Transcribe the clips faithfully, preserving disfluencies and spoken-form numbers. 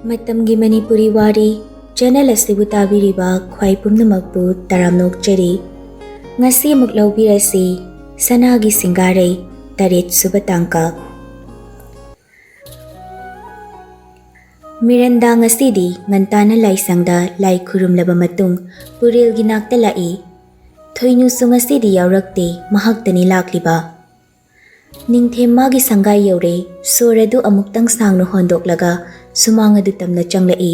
ꯃꯇꯝꯒꯤ ꯃꯅꯤꯄꯨꯔꯤ ꯋꯥꯔꯤ ꯆꯦꯅꯦꯜ ꯑꯁꯤꯕꯨ ꯇꯥꯕꯤꯔꯤꯕ ꯈ꯭ꯋꯥꯏ ꯄꯨꯝꯅꯃꯛꯄꯨ ꯇꯔꯥꯝꯅ ꯑꯣꯛꯆꯔꯤ꯫ ꯉꯁꯤ ꯑꯃꯨꯛ ꯂꯧꯕꯤꯔꯁꯤ, ꯁꯅꯥꯒꯤ ꯁꯤꯡꯒꯥꯔꯩ ꯇꯔꯦꯠ ꯁꯨꯕ ꯇꯥꯡꯀꯛ꯫ ꯃꯤꯔꯟꯗꯥ ꯉꯁꯤꯗꯤ ꯉꯟꯇꯥꯅ ꯂꯥꯏꯁꯪꯗ ꯂꯥꯏ ꯈꯨꯔꯨꯝꯂꯕ ꯃꯇꯨꯡ ꯄꯨꯔꯦꯜꯒꯤ ꯅꯥꯛꯇ ꯂꯥꯛꯏ꯫ ꯊꯣꯏꯅꯨꯁꯨ ꯉꯁꯤꯗꯤ ꯌꯥꯎꯔꯛꯇꯦ, ꯃꯍꯥꯛꯇꯅꯤ ꯂꯥꯛꯂꯤꯕ꯫ ꯅꯤꯡꯊꯦꯝ ꯃꯥꯒꯤ ꯁꯪꯒꯥꯏ ꯌꯧꯔꯦ꯫ ꯁꯣꯔ ꯑꯗꯨ ꯑꯃꯨꯛꯇꯪ ꯁꯥꯡꯅ ꯍꯣꯟꯗꯣꯛꯂꯒ ꯁꯨꯃꯥꯡ ꯑꯗꯨ ꯇꯝꯅ ꯆꯪꯂꯛꯏ꯫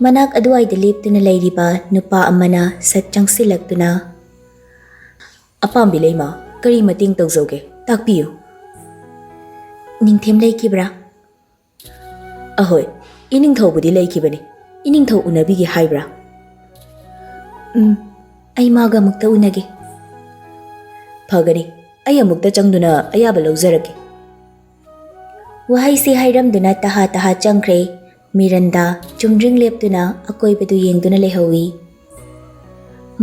ꯃꯅꯥꯛ ꯑꯗꯨꯋꯥꯏꯗ ꯂꯦꯞꯇꯨꯅ ꯂꯩꯔꯤꯕ ꯅꯨꯄꯥ ꯑꯃꯅ ꯁꯠ ꯆꯪꯁꯤꯜꯂꯛꯇꯨꯅ, "ꯑꯄꯥꯝꯕꯤ ꯂꯩꯃ, ꯀꯔꯤ ꯃꯇꯦꯡ ꯇꯧꯖꯧꯒꯦ? ꯇꯥꯛꯄꯤꯌꯨ꯫" "ꯅꯤꯡꯊꯦꯝ ꯂꯩꯈꯤꯕ꯭ꯔꯥ?" "ꯑꯍꯣꯏ, ꯏꯅꯤꯡꯊꯧꯕꯨꯗꯤ ꯂꯩꯈꯤꯕꯅꯤ꯫ ꯏꯅꯤꯡꯊꯧ ꯎꯅꯕꯤꯒꯦ ꯍꯥꯏꯕ꯭ꯔꯥ?" "ꯎꯝ, ꯑꯩ ꯃꯥꯒ ꯑꯃꯨꯛꯇ ꯎꯅꯒꯦ꯫" "ꯐꯒꯅꯤ, ꯑꯩ ꯑꯃꯨꯛꯇ ꯆꯪꯗꯨꯅ ꯑꯌꯥꯕ ꯂꯧꯖꯔꯛꯀꯦ꯫" ꯋꯥꯍꯩꯁꯤ ꯍꯥꯏꯔꯝꯗꯨꯅ ꯇꯍꯥ ꯇꯍꯥ ꯆꯪꯈ꯭ꯔꯦ꯫ ꯃꯤꯔꯟꯗꯥ ꯆꯨꯝꯗ꯭ꯔꯤꯡ ꯂꯦꯞꯇꯨꯅ ꯑꯀꯣꯏꯕꯗꯨ ꯌꯦꯡꯗꯨꯅ ꯂꯩꯍꯧꯏ꯫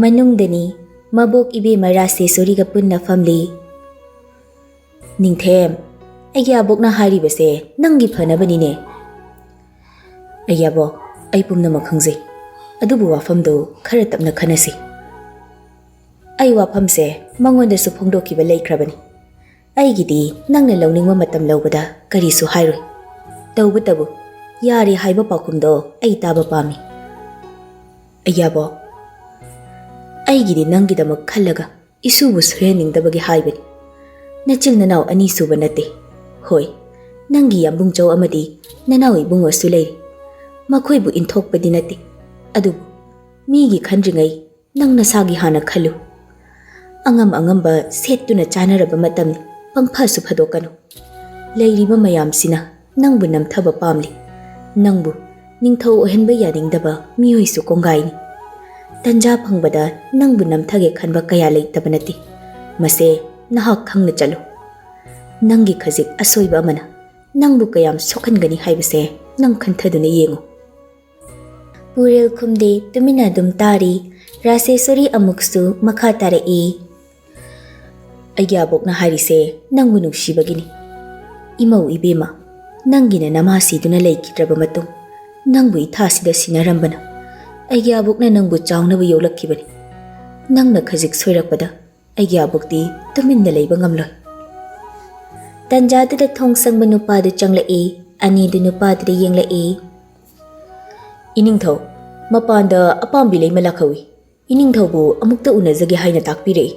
ꯃꯅꯨꯡꯗꯅꯤ, ꯃꯕꯣꯛ ꯏꯕꯦꯝꯃ ꯔꯥꯁꯦꯁꯣꯔꯤꯒ ꯄꯨꯟꯅ ꯐꯝꯂꯤ꯫ "ꯅꯤꯡꯊꯦꯝ, ꯑꯩꯒꯤ ꯑꯕꯣꯛꯅ ꯍꯥꯏꯔꯤꯕꯁꯦ ꯅꯪꯒꯤ ꯐꯅꯕꯅꯤꯅꯦ꯫" "ꯑꯩꯒꯤ ꯑꯕꯣꯛ, ꯑꯩ ꯄꯨꯝꯅꯃꯛ ꯈꯪꯖꯩ, ꯑꯗꯨꯕꯨ ꯋꯥꯐꯝꯗꯨ ꯈꯔ ꯇꯞꯅ ꯈꯟꯅꯁꯤ꯫" "ꯑꯩ ꯋꯥꯐꯝꯁꯦ ꯃꯉꯣꯟꯗꯁꯨ ꯐꯣꯡꯗꯣꯛꯈꯤꯕ ꯂꯩꯈ꯭ꯔꯕꯅꯤ꯫ ꯑꯩꯒꯤꯗꯤ ꯅꯪꯅ ꯂꯧꯅꯤꯡꯕ ꯃꯇꯝ ꯂꯧꯕꯗ ꯀꯔꯤꯁꯨ ꯍꯥꯏꯔꯣꯏ꯫ ꯇꯧꯕꯇꯕꯨ ꯌꯥꯔꯦ ꯍꯥꯏꯕ ꯄꯥꯎꯈꯨꯝꯗꯣ ꯑꯩ ꯇꯥꯕ ꯄꯥꯝꯃꯤ꯫" "ꯑꯩꯒꯤ ꯑꯕꯣꯛ, ꯑꯩꯒꯤꯗꯤ ꯅꯪꯒꯤꯗꯃꯛ ꯈꯜꯂꯒ ꯏꯁꯨꯕꯨ ꯁꯣꯏꯍꯟꯅꯤꯡꯗꯕꯒꯤ ꯍꯥꯏꯕꯅꯤ꯫ ꯅꯆꯤꯟ ꯅꯅꯥꯎ ꯑꯅꯤ ꯁꯨꯕ ꯅꯠꯇꯦ꯫ ꯍꯣꯏ, ꯅꯪꯒꯤ ꯌꯥꯝꯕꯨꯡꯆꯧ ꯑꯃꯗꯤ ꯅꯅꯥꯎ ꯏꯕꯨꯡꯉꯣꯁꯨ ꯂꯩꯔꯤ꯫ ꯃꯈꯣꯏꯕꯨ ꯏꯟꯊꯣꯛꯄꯗꯤ ꯅꯠꯇꯦ, ꯑꯗꯨꯕꯨ ꯃꯤꯒꯤ ꯈꯟꯗ꯭ꯔꯤꯉꯩ ꯅꯪ ꯅꯁꯥꯒꯤ ꯍꯥꯟꯅ ꯈꯜꯂꯨ꯫ ꯑꯉꯝ ꯑꯉꯝꯕ ꯁꯦꯠꯇꯨꯅ ꯆꯥꯅꯔꯕ ꯃꯇꯝꯅꯤ, ꯄꯪꯐꯁꯨ ꯐꯗꯣꯛꯀꯅꯨ꯫ ꯂꯩꯔꯤꯕ ꯃꯌꯥꯝꯁꯤꯅ ꯅꯪꯕꯨ ꯅꯝꯊꯕ ꯄꯥꯝꯂꯤ꯫ ꯅꯪꯕꯨ ꯅꯤꯡꯊꯧ ꯑꯣꯏꯍꯟꯕ ꯌꯥꯅꯤꯡꯗꯕ ꯃꯤꯑꯣꯏꯁꯨ ꯀꯣꯡꯒꯥꯏꯅꯤ꯫ ꯇꯟꯖꯥ ꯐꯪꯕꯗ ꯅꯪꯕꯨ ꯅꯝꯊꯒꯦ ꯈꯟꯕ ꯀꯌꯥ ꯂꯩꯇꯕ ꯅꯠꯇꯦ꯫ ꯃꯁꯦ ꯅꯍꯥꯛ ꯈꯪꯅ ꯆꯠꯂꯨ꯫ ꯅꯪꯒꯤ ꯈꯖꯤꯛ ꯑꯁꯣꯏꯕ ꯑꯃꯅ ꯅꯪꯕꯨ ꯀꯌꯥꯝ ꯁꯣꯛꯍꯟꯒꯅꯤ ꯍꯥꯏꯕꯁꯦ ꯅꯪ ꯈꯟꯊꯗꯨꯅ ꯌꯦꯡꯉꯨ꯫" ꯄꯨꯔꯦꯜ ꯈꯨꯝꯗꯦ, ꯇꯨꯃꯤꯟꯅ ꯑꯗꯨꯝ ꯇꯥꯔꯤ꯫ ꯔꯥꯁꯦꯁꯣꯔꯤ ꯑꯃꯨꯛꯁꯨ ꯃꯈꯥ ꯇꯥꯔꯛꯏ꯫ "ꯑꯩꯒꯤ ꯑꯕꯣꯛꯅ ꯍꯥꯏꯔꯤꯁꯦ ꯅꯪꯕꯨ ꯅꯨꯡꯁꯤꯕꯒꯤꯅꯤ꯫ ꯏꯃꯧ ꯏꯕꯦꯝꯃ, ꯅꯪꯒꯤꯅ ꯅꯃꯥ ꯁꯤꯗꯨꯅ ꯂꯩꯈꯤꯗ꯭ꯔꯕ ꯃꯇꯨꯡ "ꯅꯪꯕꯨ ꯏꯊꯥꯁꯤꯗ ꯁꯤꯟꯅꯔꯝꯕꯅ ꯑꯩꯒꯤ ꯑꯕꯣꯛꯅ ꯅꯪꯕꯨ ꯆꯥꯎꯅꯕ ꯌꯣꯛꯂꯛꯈꯤꯕꯅꯤ꯫ ꯅꯪꯅ ꯈꯖꯤꯛ ꯁꯣꯏꯔꯛꯄꯗ ꯑꯩꯒꯤ ꯑꯕꯣꯛꯇꯤ ꯇꯨꯃꯤꯟꯅ ꯂꯩꯕ ꯉꯝꯂꯣꯏ꯫" ꯇꯟꯖꯥꯗꯨꯗ ꯊꯣꯡ ꯁꯪꯕ ꯅꯨꯄꯥꯗꯨ ꯆꯪꯂꯛꯏ꯫ ꯑꯅꯤꯗꯨ ꯅꯨꯄꯥꯗꯨꯗ ꯌꯦꯡꯂꯛꯏ꯫ "ꯏꯅꯤꯡꯊꯧ, ꯃꯄꯥꯟꯗ ꯑꯄꯥꯝꯕꯤ ꯂꯩꯃ ꯂꯥꯛꯍꯧꯏ꯫ ꯏꯅꯤꯡꯊꯧꯕꯨ ꯑꯃꯨꯛꯇ ꯎꯅꯖꯒꯦ ꯍꯥꯏꯅ ꯇꯥꯛꯄꯤꯔꯛꯏ꯫"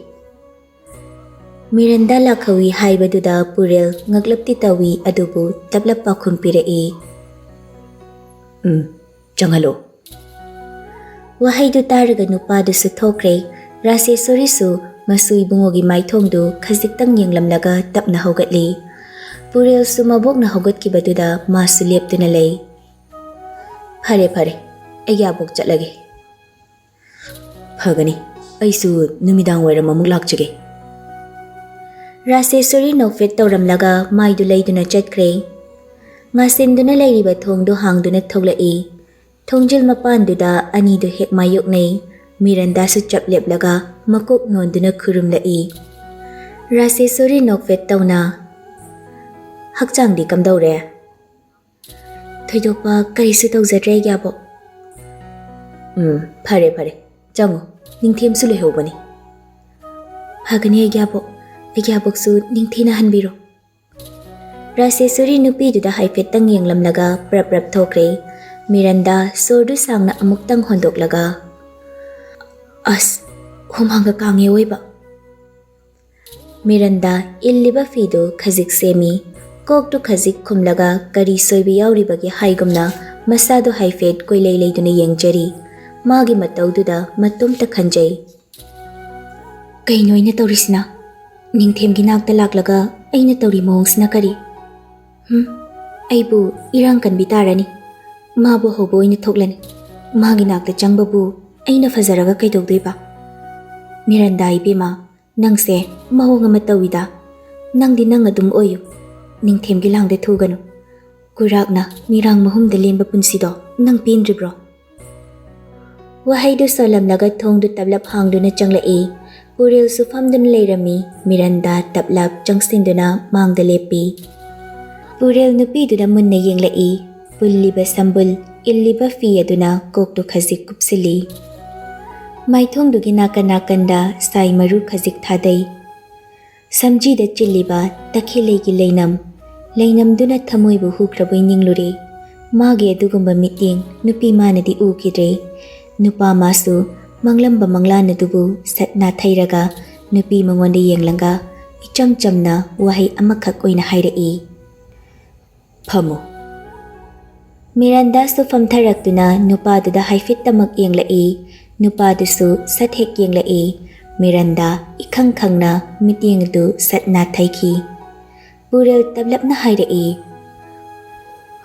ꯃꯤꯔꯟꯗꯥ ꯂꯥꯛꯍꯧꯏ ꯍꯥꯏꯕꯗꯨꯗ ꯄꯨꯔꯦꯜ ꯉꯛꯂꯞꯇꯤ ꯇꯧꯏ, ꯑꯗꯨꯕꯨ ꯇꯞꯂꯞ ꯄꯥꯎꯈꯨꯝ ꯄꯤꯔꯛꯏ꯫ "ꯎꯝ, ꯆꯪꯍꯜꯂꯣ꯫" ꯋꯥꯍꯩꯗꯨ ꯇꯥꯔꯒ ꯅꯨꯄꯥꯗꯨꯁꯨ ꯊꯣꯛꯈ꯭ꯔꯦ꯫ ꯔꯥꯁꯦꯁꯣꯔꯤꯁꯨ ꯃꯁꯨ ꯏꯕꯨꯡꯉꯣꯒꯤ ꯃꯥꯏꯊꯣꯡꯗꯨ ꯈꯖꯤꯛꯇꯪ ꯌꯦꯡꯂꯝꯂꯒ ꯇꯞꯅ ꯍꯧꯒꯠꯂꯤ꯫ ꯄꯨꯔꯦꯜꯁꯨ ꯃꯕꯣꯛꯅ ꯍꯧꯒꯠꯈꯤꯕꯗꯨꯗ ꯃꯥꯁꯨ ꯂꯦꯞꯇꯨꯅ ꯂꯩ꯫ "ꯐꯔꯦ, ꯐꯔꯦ, ꯑꯩꯒꯤ ꯑꯕꯣꯛ ꯆꯠꯂꯒꯦ꯫" "ꯐꯒꯅꯤ, ꯑꯩꯁꯨ ꯅꯨꯃꯤꯗꯥꯡ ꯋꯥꯏꯔꯝ ꯑꯃꯨꯛ ꯂꯥꯛꯆꯒꯦ꯫" ꯔꯥꯁꯦꯁꯣꯔꯤ ꯅꯣꯛꯐꯦꯠ ꯇꯧꯔꯝꯂꯒ ꯃꯥꯏꯗꯨ ꯂꯩꯗꯨꯅ ꯆꯠꯈ꯭ꯔꯦ꯫ ꯉꯥꯁꯤꯟꯗꯨꯅ ꯂꯩꯔꯤꯕ ꯊꯣꯡꯗꯨ ꯍꯥꯡꯗꯨꯅ ꯊꯣꯛꯂꯛꯏ꯫ ꯊꯣꯡꯖꯤꯜ ꯃꯄꯥꯟꯗꯨꯗ ꯑꯅꯤꯗꯨ ꯍꯦꯛ ꯃꯥꯌꯣꯛꯅꯩ꯫ ꯃꯤꯔꯟꯗꯥꯁꯨ ꯆꯞ ꯂꯦꯞꯂꯒ ꯃꯀꯣꯛ ꯅꯣꯟꯗꯨꯅ ꯈꯨꯔꯨꯝꯂꯛꯏ꯫ ꯔꯥꯁꯦꯁꯣꯔꯤ ꯅꯣꯛꯐꯦꯠ ꯇꯧꯅ, "ꯍꯛꯆꯥꯡꯗꯤ ꯀꯝꯗꯧꯔꯦ?" "ꯊꯣꯏꯗꯣꯛꯄ ꯀꯔꯤꯁꯨ ꯇꯧꯖꯗ꯭ꯔꯦ, ꯑꯩꯒꯤ ꯑꯕꯣꯛ꯫" "ꯎꯝ, ꯐꯔꯦ, ꯐꯔꯦ꯫ ꯆꯪꯉꯨ, ꯅꯤꯡꯊꯦꯝꯁꯨ ꯂꯩꯍꯧꯕꯅꯤ꯫" "ꯐꯒꯅꯤ, ꯑꯩꯒꯤ ꯑꯕꯣꯛ꯫ ꯑꯩꯒꯤ ꯑꯕꯣꯛꯁꯨ ꯅꯤꯡꯊꯤꯅ ꯍꯟꯕꯤꯔꯣ꯫" ꯔꯥꯁꯦꯁꯣꯔꯤ ꯅꯨꯄꯤꯗꯨꯗ ꯍꯥꯏꯐꯦꯠꯇꯪ ꯌꯦꯡꯂꯝꯂꯒ ꯄ꯭ꯔꯞ ꯄ꯭ꯔꯞ ꯊꯣꯛꯈ꯭ꯔꯦ꯫ ꯃꯤꯔꯟꯗꯥ ꯁꯣꯔꯗꯨ ꯁꯥꯡꯅ ꯑꯃꯨꯛꯇꯪ ꯍꯣꯟꯗꯣꯛꯂꯒ, "ꯑꯁ, ꯍꯨꯃꯥꯡꯒ ꯀꯥꯡꯉꯦ ꯑꯣꯏꯕ꯫" ꯃꯤꯔꯟꯗꯥ ꯏꯜꯂꯤꯕ ꯐꯤꯗꯨ ꯈꯖꯤꯛ ꯁꯦꯝꯃꯤ꯫ ꯀꯣꯛꯇꯨ ꯈꯖꯤꯛ ꯈꯨꯝꯂꯒ ꯀꯔꯤ ꯁꯣꯏꯕ ꯌꯥꯎꯔꯤꯕꯒꯦ ꯍꯥꯏꯒꯨꯝꯅ ꯃꯁꯥꯗꯨ ꯍꯥꯏꯐꯦꯠ ꯀꯣꯏꯂꯩ ꯂꯩꯗꯨꯅ ꯌꯦꯡꯖꯔꯤ꯫ ꯃꯥꯒꯤ ꯃꯇꯧꯗꯨꯗ ꯃꯇꯣꯝꯇ ꯈꯟꯖꯩ꯫ "ꯀꯩꯅꯣ ꯑꯩꯅ ꯇꯧꯔꯤꯁꯤꯅ? ꯅꯤꯡꯊꯦꯝꯒꯤ ꯅꯥꯛꯇ ꯂꯥꯛꯂꯒ ꯑꯩꯅ ꯇꯧꯔꯤ ꯃꯑꯣꯡꯁꯤꯅ ꯀꯔꯤ? ꯍꯨꯝ, ꯑꯩꯕꯨ ꯏꯔꯥꯡ ꯀꯟꯕꯤ ꯇꯥꯔꯅꯤ꯫ ꯃꯥꯕꯨ ꯍꯧꯕ ꯑꯣꯏꯅ ꯊꯣꯛꯂꯅꯤ꯫ ꯃꯥꯒꯤ ꯅꯥꯛꯇ ꯆꯪꯕꯕꯨ ꯑꯩꯅ ꯐꯖꯔꯒ ꯀꯩꯗꯧꯗꯣꯏꯕ? ꯃꯤꯔꯟꯗꯥ ꯏꯕꯦꯝꯃ, ꯅꯪꯁꯦ ꯃꯑꯣꯡ ꯑꯃ ꯇꯧꯏꯗ꯫ ꯅꯪꯗꯤ ꯅꯪ ꯑꯗꯨꯝ ꯑꯣꯏꯌꯨ꯫ ꯅꯤꯡꯊꯦꯝꯒꯤ ꯂꯥꯡꯗ ꯊꯨꯒꯅꯨ꯫ ꯀꯨꯏꯔꯥꯛꯅ ꯃꯤꯔꯥꯡ ꯃꯍꯨꯝꯗ ꯂꯦꯟꯕ ꯄꯨꯟꯁꯤꯗꯣ ꯅꯪ ꯄꯦꯟꯗ꯭ꯔꯤꯕ꯭ꯔꯣ?" ꯋꯥꯍꯩꯗꯨ ꯁꯣꯜꯂꯝꯂꯒ ꯊꯣꯡꯗꯨ ꯇꯞꯂꯞ ꯍꯥꯡꯗꯨꯅ ꯆꯪꯂꯛꯏ꯫ ꯄꯨꯔꯦꯜꯁꯨ ꯐꯝꯗꯨꯅ ꯂꯩꯔꯝꯃꯤ꯫ ꯃꯤꯔꯟꯗꯥ ꯇꯞꯂꯞ ꯆꯪꯁꯤꯟꯗꯨꯅ ꯃꯥꯡꯗ ꯂꯦꯞꯄꯤ꯫ ꯄꯨꯔꯦꯜ ꯅꯨꯄꯤꯗꯨꯗ ꯃꯨꯟꯅ ꯌꯦꯡꯂꯛꯏ꯫ ꯄꯨꯜꯂꯤꯕ ꯁꯝꯕꯨꯜ, ꯏꯜꯂꯤꯕ ꯐꯤ ꯑꯗꯨꯅ ꯀꯣꯛꯇꯨ ꯈꯖꯤꯛ ꯀꯨꯞꯁꯤꯜꯂꯤ꯫ ꯃꯥꯏꯊꯣꯡꯗꯨꯒꯤ ꯅꯥꯀꯟ ꯅꯥꯀꯟꯗ ꯁꯥꯏ ꯃꯔꯨ ꯈꯖꯤꯛ ꯊꯥꯗꯩ꯫ ꯁꯝꯖꯤꯗ ꯆꯤꯜꯂꯤꯕ ꯇꯈꯦꯜꯂꯩꯒꯤ ꯂꯩꯅꯝ, ꯂꯩꯅꯝꯗꯨꯅ ꯊꯃꯣꯏꯕꯨ ꯍꯨꯈ꯭ꯔꯕꯣꯏ ꯅꯤꯡꯂꯨꯔꯦ꯫ ꯃꯥꯒꯤ ꯑꯗꯨꯒꯨꯝꯕ ꯃꯤꯠꯌꯦꯡ ꯅꯨꯄꯤ ꯃꯥꯅꯗꯤ ꯎꯈꯤꯗ꯭ꯔꯦ꯫ ꯅꯨꯄꯥ ꯃꯥꯁꯨ ꯃꯪꯂꯝꯕ ꯃꯪꯂꯥꯟ ꯑꯗꯨꯕꯨ ꯁꯠ ꯅꯥꯊꯩꯔꯒ ꯅꯨꯄꯤ ꯃꯉꯣꯟꯗ ꯌꯦꯡꯂꯒ ꯏꯆꯝ ꯆꯝꯅ ꯋꯥꯍꯩ ꯑꯃꯈꯛ ꯑꯣꯏꯅ ꯍꯥꯏꯔꯛꯏ, "ꯐꯝꯃꯨ꯫" ꯃꯤꯔꯥꯟꯗꯥꯁꯨ ꯐꯝꯊꯔꯛꯇꯨꯅ ꯅꯨꯄꯥꯗꯨꯗ ꯍꯥꯏꯐꯦꯠꯇꯃꯛ ꯌꯦꯡꯂꯛꯏ꯫ ꯅꯨꯄꯥꯗꯨꯁꯨ ꯁꯠ ꯍꯦꯛ ꯌꯦꯡꯂꯛꯏ꯫ ꯃꯤꯔꯥꯟꯗꯥ ꯏꯈꯪ ꯈꯪꯅ ꯃꯤꯠꯌꯦꯡ ꯑꯗꯨ ꯁꯠ ꯅꯥꯊꯩꯈꯤ꯫ ꯄꯨꯔꯦꯜ ꯇꯞꯂꯞꯅ ꯍꯥꯏꯔꯛꯏ,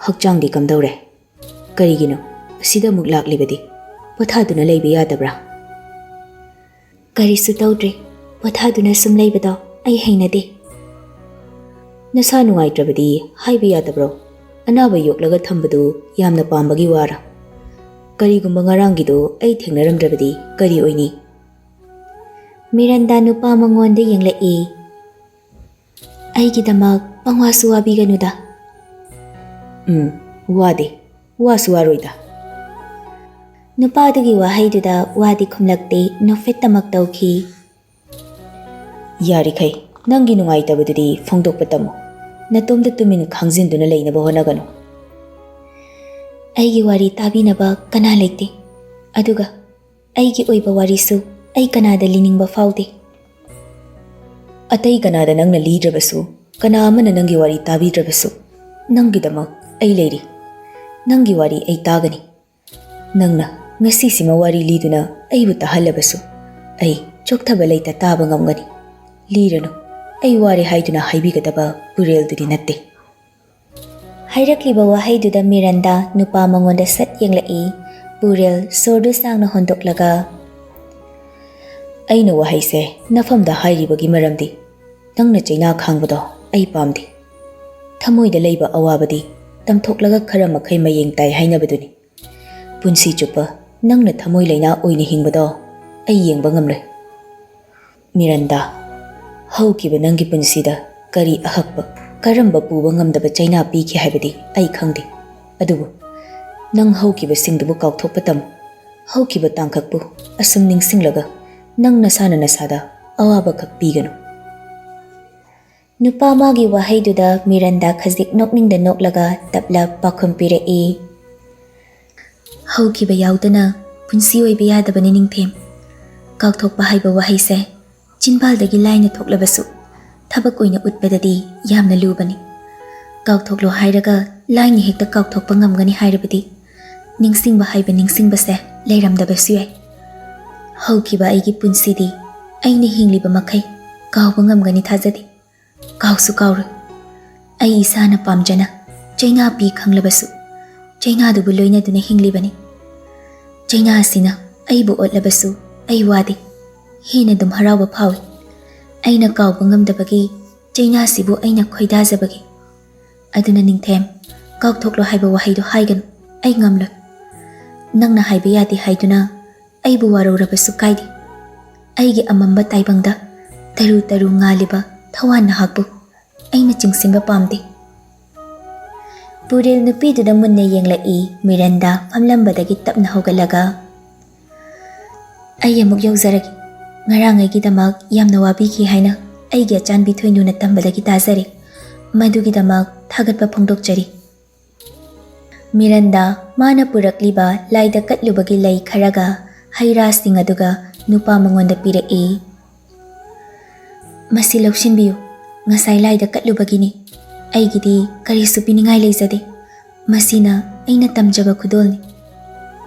"ꯍꯛꯆꯥꯡꯗꯤ ꯀꯝꯗꯧꯔꯦ? ꯀꯔꯤꯒꯤꯅꯣ ꯑꯁꯤꯗ ꯑꯃꯨꯛ ꯂꯥꯛꯂꯤꯕꯗꯤ? ꯄꯣꯊꯥꯗꯨꯅ ꯂꯩꯕ ꯌꯥꯗꯕ꯭ꯔꯥ?" "ꯀꯔꯤꯁꯨ ꯇꯧꯗ꯭ꯔꯦ꯫ ꯄꯣꯊꯥꯗꯨꯅ ꯁꯨꯝ ꯂꯩꯕꯗꯣ ꯑꯩ ꯍꯩꯅꯗꯦ꯫" "ꯅꯁꯥ ꯅꯨꯡꯉꯥꯏꯇ꯭ꯔꯕꯗꯤ ꯍꯥꯏꯕ ꯌꯥꯗꯕ꯭ꯔꯣ? ꯑꯅꯥꯕ ꯌꯣꯛꯂꯒ ꯊꯝꯕꯗꯨ ꯌꯥꯝꯅ ꯄꯥꯝꯕꯒꯤ ꯋꯥꯔꯥ? ꯀꯔꯤꯒꯨꯝꯕ ꯉꯔꯥꯡꯒꯤꯗꯣ ꯑꯩ ꯊꯦꯡꯅꯔꯝꯗ꯭ꯔꯕꯗꯤ ꯀꯔꯤ ꯑꯣꯏꯅꯤ?" ꯃꯤꯔꯟꯗꯥ ꯅꯨꯄꯥ ꯃꯉꯣꯟꯗ ꯌꯦꯡꯂꯛꯏ꯫ "ꯑꯩꯒꯤꯗꯃꯛ ꯄꯪꯋꯥꯁꯨ ꯋꯥꯕꯤꯒꯅꯨꯗ꯫" "ꯎꯝ, ꯋꯥꯗꯦ꯫ ꯋꯥꯁꯨ ꯋꯥꯔꯣꯏꯗ꯫" ꯅꯨꯄꯥꯗꯨꯒꯤ ꯋꯥꯍꯩꯗꯨꯗ ꯋꯥꯗꯤ ꯈꯨꯝꯂꯛꯇꯦ, ꯅꯣꯛꯐꯦꯠꯇꯃꯛ ꯇꯧꯈꯤ꯫ "ꯌꯥꯔꯤꯈꯩ ꯅꯪꯒꯤ ꯅꯨꯡꯉꯥꯏꯇꯕꯗꯨꯗꯤ ꯐꯣꯡꯗꯣꯛꯄ ꯇꯝꯃꯨ꯫ ꯅꯇꯣꯝꯇ ꯇꯨꯃꯤꯟ ꯈꯥꯡꯖꯤꯟꯗꯨꯅ ꯂꯩꯅꯕ ꯍꯣꯠꯅꯒꯅꯨ꯫" "ꯑꯩꯒꯤ ꯋꯥꯔꯤ ꯇꯥꯕꯤꯅꯕ ꯀꯅꯥ ꯂꯩꯇꯦ꯫ ꯑꯗꯨꯒ ꯑꯩꯒꯤ ꯑꯣꯏꯕ ꯋꯥꯔꯤꯁꯨ ꯑꯩ ꯀꯅꯥꯗ ꯂꯤꯅꯤꯡꯕ ꯐꯥꯎꯗꯦ꯫" "ꯑꯇꯩ ꯀꯅꯥꯗ ꯅꯪꯅ ꯂꯤꯗ꯭ꯔꯕꯁꯨ, ꯀꯅꯥ ꯑꯃꯅ ꯅꯪꯒꯤ ꯋꯥꯔꯤ ꯇꯥꯕꯤꯗ꯭ꯔꯕꯁꯨ, ꯅꯪꯒꯤꯗꯃꯛ ꯑꯩ ꯂꯩꯔꯤ꯫ ꯅꯪꯒꯤ ꯋꯥꯔꯤ ꯑꯩ ꯇꯥꯒꯅꯤ꯫ ꯅꯪꯅ ꯉꯁꯤꯁꯤꯃ ꯋꯥꯔꯤ ꯂꯤꯗꯨꯅ ꯑꯩꯕꯨ ꯇꯥꯍꯜꯂꯕꯁꯨ, ꯑꯩ ꯆꯣꯛꯊꯕ ꯂꯩꯇ ꯇꯥꯕ ꯉꯝꯒꯅꯤ꯫ ꯂꯤꯔꯅꯨ, ꯑꯩ ꯋꯥꯔꯦ ꯍꯥꯏꯗꯨꯅ ꯍꯥꯏꯕꯤꯒꯗꯕ ꯄꯨꯔꯦꯜꯗꯨꯗꯤ ꯅꯠꯇꯦ꯫" ꯍꯥꯏꯔꯛꯂꯤꯕ ꯋꯥꯍꯩꯗꯨꯗ ꯃꯤꯔꯟꯗꯥ ꯅꯨꯄꯥ ꯃꯉꯣꯟꯗ ꯁꯠ ꯌꯦꯡꯂꯛꯏ꯫ ꯄꯨꯔꯦꯜ ꯁꯣꯔꯗꯨ ꯁꯥꯡꯅ ꯍꯣꯟꯗꯣꯛꯂꯒ, "ꯑꯩꯅ ꯋꯥꯍꯩꯁꯦ ꯅꯐꯝꯗ ꯍꯥꯏꯔꯤꯕꯒꯤ ꯃꯔꯝꯗꯤ ꯅꯪꯅ ꯆꯩꯅꯥ ꯈꯥꯡꯕꯗꯣ ꯑꯩ ꯄꯥꯝꯗꯦ꯫ ꯊꯃꯣꯏꯗ ꯂꯩꯕ ꯑꯋꯥꯕꯗꯤ ꯇꯝꯊꯣꯛꯂꯒ ꯈꯔ ꯃꯈꯩ ꯃꯌꯦꯡ ꯇꯥꯏ ꯍꯥꯏꯅꯕꯗꯨꯅꯤ꯫ ꯄꯨꯟꯁꯤ ꯆꯨꯞꯄ ꯅꯪꯅ ꯊꯃꯣꯏ ꯂꯩꯅꯥ ꯑꯣꯏꯅ ꯍꯤꯡꯕꯗꯣ ꯑꯩ ꯌꯦꯡꯕ ꯉꯝꯂꯣꯏ꯫ ꯃꯤꯔꯟꯗꯥ, ꯍꯧꯈꯤꯕ ꯅꯪꯒꯤ ꯄꯨꯟꯁꯤꯗ ꯀꯔꯤ ꯑꯍꯛꯄ, ꯀꯔꯝꯕ ꯄꯨꯕ ꯉꯝꯗꯕ ꯆꯩꯅꯥ ꯄꯤꯈꯤ ꯍꯥꯏꯕꯗꯤ ꯑꯩ ꯈꯪꯗꯦ꯫ ꯑꯗꯨꯕꯨ ꯅꯪ ꯍꯧꯈꯤꯕꯁꯤꯡꯗꯨꯕꯨ ꯀꯥꯎꯊꯣꯛꯄ ꯇꯝꯃꯨ꯫ ꯍꯧꯈꯤꯕ ꯇꯥꯡꯀꯛꯄꯨ ꯑꯁꯨꯝ ꯅꯤꯡꯁꯤꯡꯂꯒ ꯅꯪ ꯅꯁꯥꯅ ꯅꯁꯥꯗ ꯑꯋꯥꯕ ꯈꯛ ꯄꯤꯒꯅꯨ꯫ ꯅꯨꯄꯥ ꯑꯃꯒꯤ ꯋꯥꯍꯩꯗꯨꯗ ꯃꯤꯔꯟꯗꯥ ꯈꯖꯤꯛ ꯅꯣꯛꯅꯤꯡꯗ ꯅꯣꯛꯂꯒ ꯇꯞꯂ ꯄꯥꯎꯈꯨꯝ ꯄꯤꯔꯛꯏ꯫ ꯍꯧꯈꯤꯕ ꯌꯥꯎꯗꯅ ꯄꯨꯟꯁꯤ ꯑꯣꯏꯕ ꯌꯥꯗꯕꯅꯤ ꯅꯤꯡꯊꯦꯝ꯫ ꯀꯥꯎꯊꯣꯛꯄ ꯍꯥꯏꯕ ꯋꯥꯍꯩꯁꯦ ꯆꯤꯟꯕꯥꯜꯗꯒꯤ ꯂꯥꯏꯅ ꯊꯣꯛꯂꯕꯁꯨ ꯊꯕꯛ ꯑꯣꯏꯅ ꯎꯠꯄꯗꯗꯤ ꯌꯥꯝꯅ ꯂꯨꯕꯅꯤ꯫ ꯀꯥꯎꯊꯣꯛꯂꯣ ꯍꯥꯏꯔꯒ ꯂꯥꯏꯅ ꯍꯦꯛꯇ ꯀꯥꯎꯊꯣꯛꯄ ꯉꯝꯒꯅꯤ ꯍꯥꯏꯔꯕꯗꯤ ꯅꯤꯡꯁꯤꯡꯕ ꯍꯥꯏꯕ ꯅꯤꯡꯁꯤꯡꯕꯁꯦ ꯂꯩꯔꯝꯗꯕꯁꯨ ꯌꯥꯏ꯫ ꯍꯧꯈꯤꯕ ꯑꯩꯒꯤ ꯄꯨꯟꯁꯤꯗꯤ ꯑꯩꯅ ꯍꯤꯡꯂꯤꯕ ꯃꯈꯩ ꯀꯥꯎꯕ ꯉꯝꯒꯅꯤ ꯊꯥꯖꯗꯦ꯫ ꯀꯥꯎꯁꯨ ꯀꯥꯎꯔꯣꯏ꯫ ꯑꯩ ꯏꯁꯥꯅ ꯄꯥꯝꯖꯅ ꯆꯩꯅꯥ ꯄꯤ ꯈꯪꯂꯕꯁꯨ ꯆꯩꯅꯥꯗꯨꯕꯨ ꯂꯣꯏꯅꯗꯨꯅ ꯍꯤꯡꯂꯤꯕꯅꯤ꯫ ꯆꯩꯅꯥ ꯑꯁꯤꯅ ꯑꯩꯕꯨ ꯑꯣꯠꯂꯕꯁꯨ ꯑꯩ ꯋꯥꯗꯦ꯫ ꯍꯦꯟꯅ ꯑꯗꯨꯝ ꯍꯔꯥꯎꯕ ꯐꯥꯎꯏ꯫ ꯑꯩꯅ ꯀꯥꯎꯕ ꯉꯝꯗꯕꯒꯤ ꯆꯩꯅꯥꯁꯤꯕꯨ ꯑꯩꯅ ꯈꯣꯏꯗꯥꯖꯕꯒꯤ꯫ ꯑꯗꯨꯅ ꯅꯤꯡꯊꯦꯝ, ꯀꯥꯎꯊꯣꯛꯂꯣ ꯍꯥꯏꯕ ꯋꯥꯍꯩꯗꯣ ꯍꯥꯏꯒꯅꯨ꯫ ꯑꯩ ꯉꯝꯂꯣꯏ꯫ ꯅꯪꯅ ꯍꯥꯏꯕ ꯌꯥꯗꯦ ꯍꯥꯏꯗꯨꯅ ꯑꯩꯕꯨ ꯋꯥꯔꯧꯔꯕꯁꯨ ꯀꯥꯏꯗꯦ꯫ ꯑꯩꯒꯤ ꯑꯃꯝꯕ ꯇꯥꯏꯕꯪꯗ ꯇꯔꯨ ꯇꯔꯨ ꯉꯥꯜꯂꯤꯕ ꯊꯋꯥꯟ ꯅꯍꯥꯛꯄꯨ ꯑꯩꯅ ꯆꯤꯡꯁꯤꯟꯕ ꯄꯥꯝꯗꯦ꯫ ꯄꯨꯔꯦꯜ ꯅꯨꯄꯤꯗꯨꯗ ꯃꯨꯟꯅ ꯌꯦꯡꯂꯛꯏ꯫ ꯃꯤꯔꯟꯗꯥ ꯐꯝꯂꯝꯕꯗꯒꯤ ꯇꯞꯅ ꯍꯧꯒꯠꯂꯒ, "ꯑꯩ ꯑꯃꯨꯛ ꯌꯧꯖꯔꯒꯦ꯫ ꯉꯔꯥꯡ ꯑꯩꯒꯤꯗꯃꯛ ꯌꯥꯝꯅ ꯋꯥꯕꯤꯈꯤ ꯍꯥꯏꯅ ꯑꯩꯒꯤ ꯑꯆꯥꯟꯕꯤ ꯊꯣꯏꯅꯨꯅ ꯇꯝꯕꯗꯒꯤ ꯇꯥꯖꯔꯦ꯫ ꯃꯗꯨꯒꯤꯗꯃꯛ ꯊꯥꯒꯠꯄ ꯐꯣꯡꯗꯣꯛꯆꯔꯤ꯫" ꯃꯤꯔꯟꯗꯥ ꯃꯥꯅ ꯄꯨꯔꯛꯂꯤꯕ ꯂꯥꯏꯗ ꯀꯠꯂꯨꯕꯒꯤ ꯂꯩ ꯈꯔꯒ ꯍꯩ ꯔꯥꯁꯤꯡ ꯑꯗꯨꯒ ꯅꯨꯄꯥ ꯃꯉꯣꯟꯗ ꯄꯤꯔꯛꯏ꯫ "ꯃꯁꯤ ꯂꯧꯁꯤꯟꯕꯤꯌꯨ꯫ ꯉꯁꯥꯏ ꯂꯥꯏꯗ ꯀꯠꯂꯨꯕꯒꯤꯅꯤ꯫ ꯑꯩꯒꯤꯗꯤ ꯀꯔꯤꯁꯨ ꯄꯤꯅꯤꯡꯉꯥꯏ ꯂꯩꯖꯗꯦ꯫ ꯃꯁꯤꯅ ꯑꯩꯅ ꯇꯝꯖꯕ ꯈꯨꯗꯣꯜꯅꯤ꯫"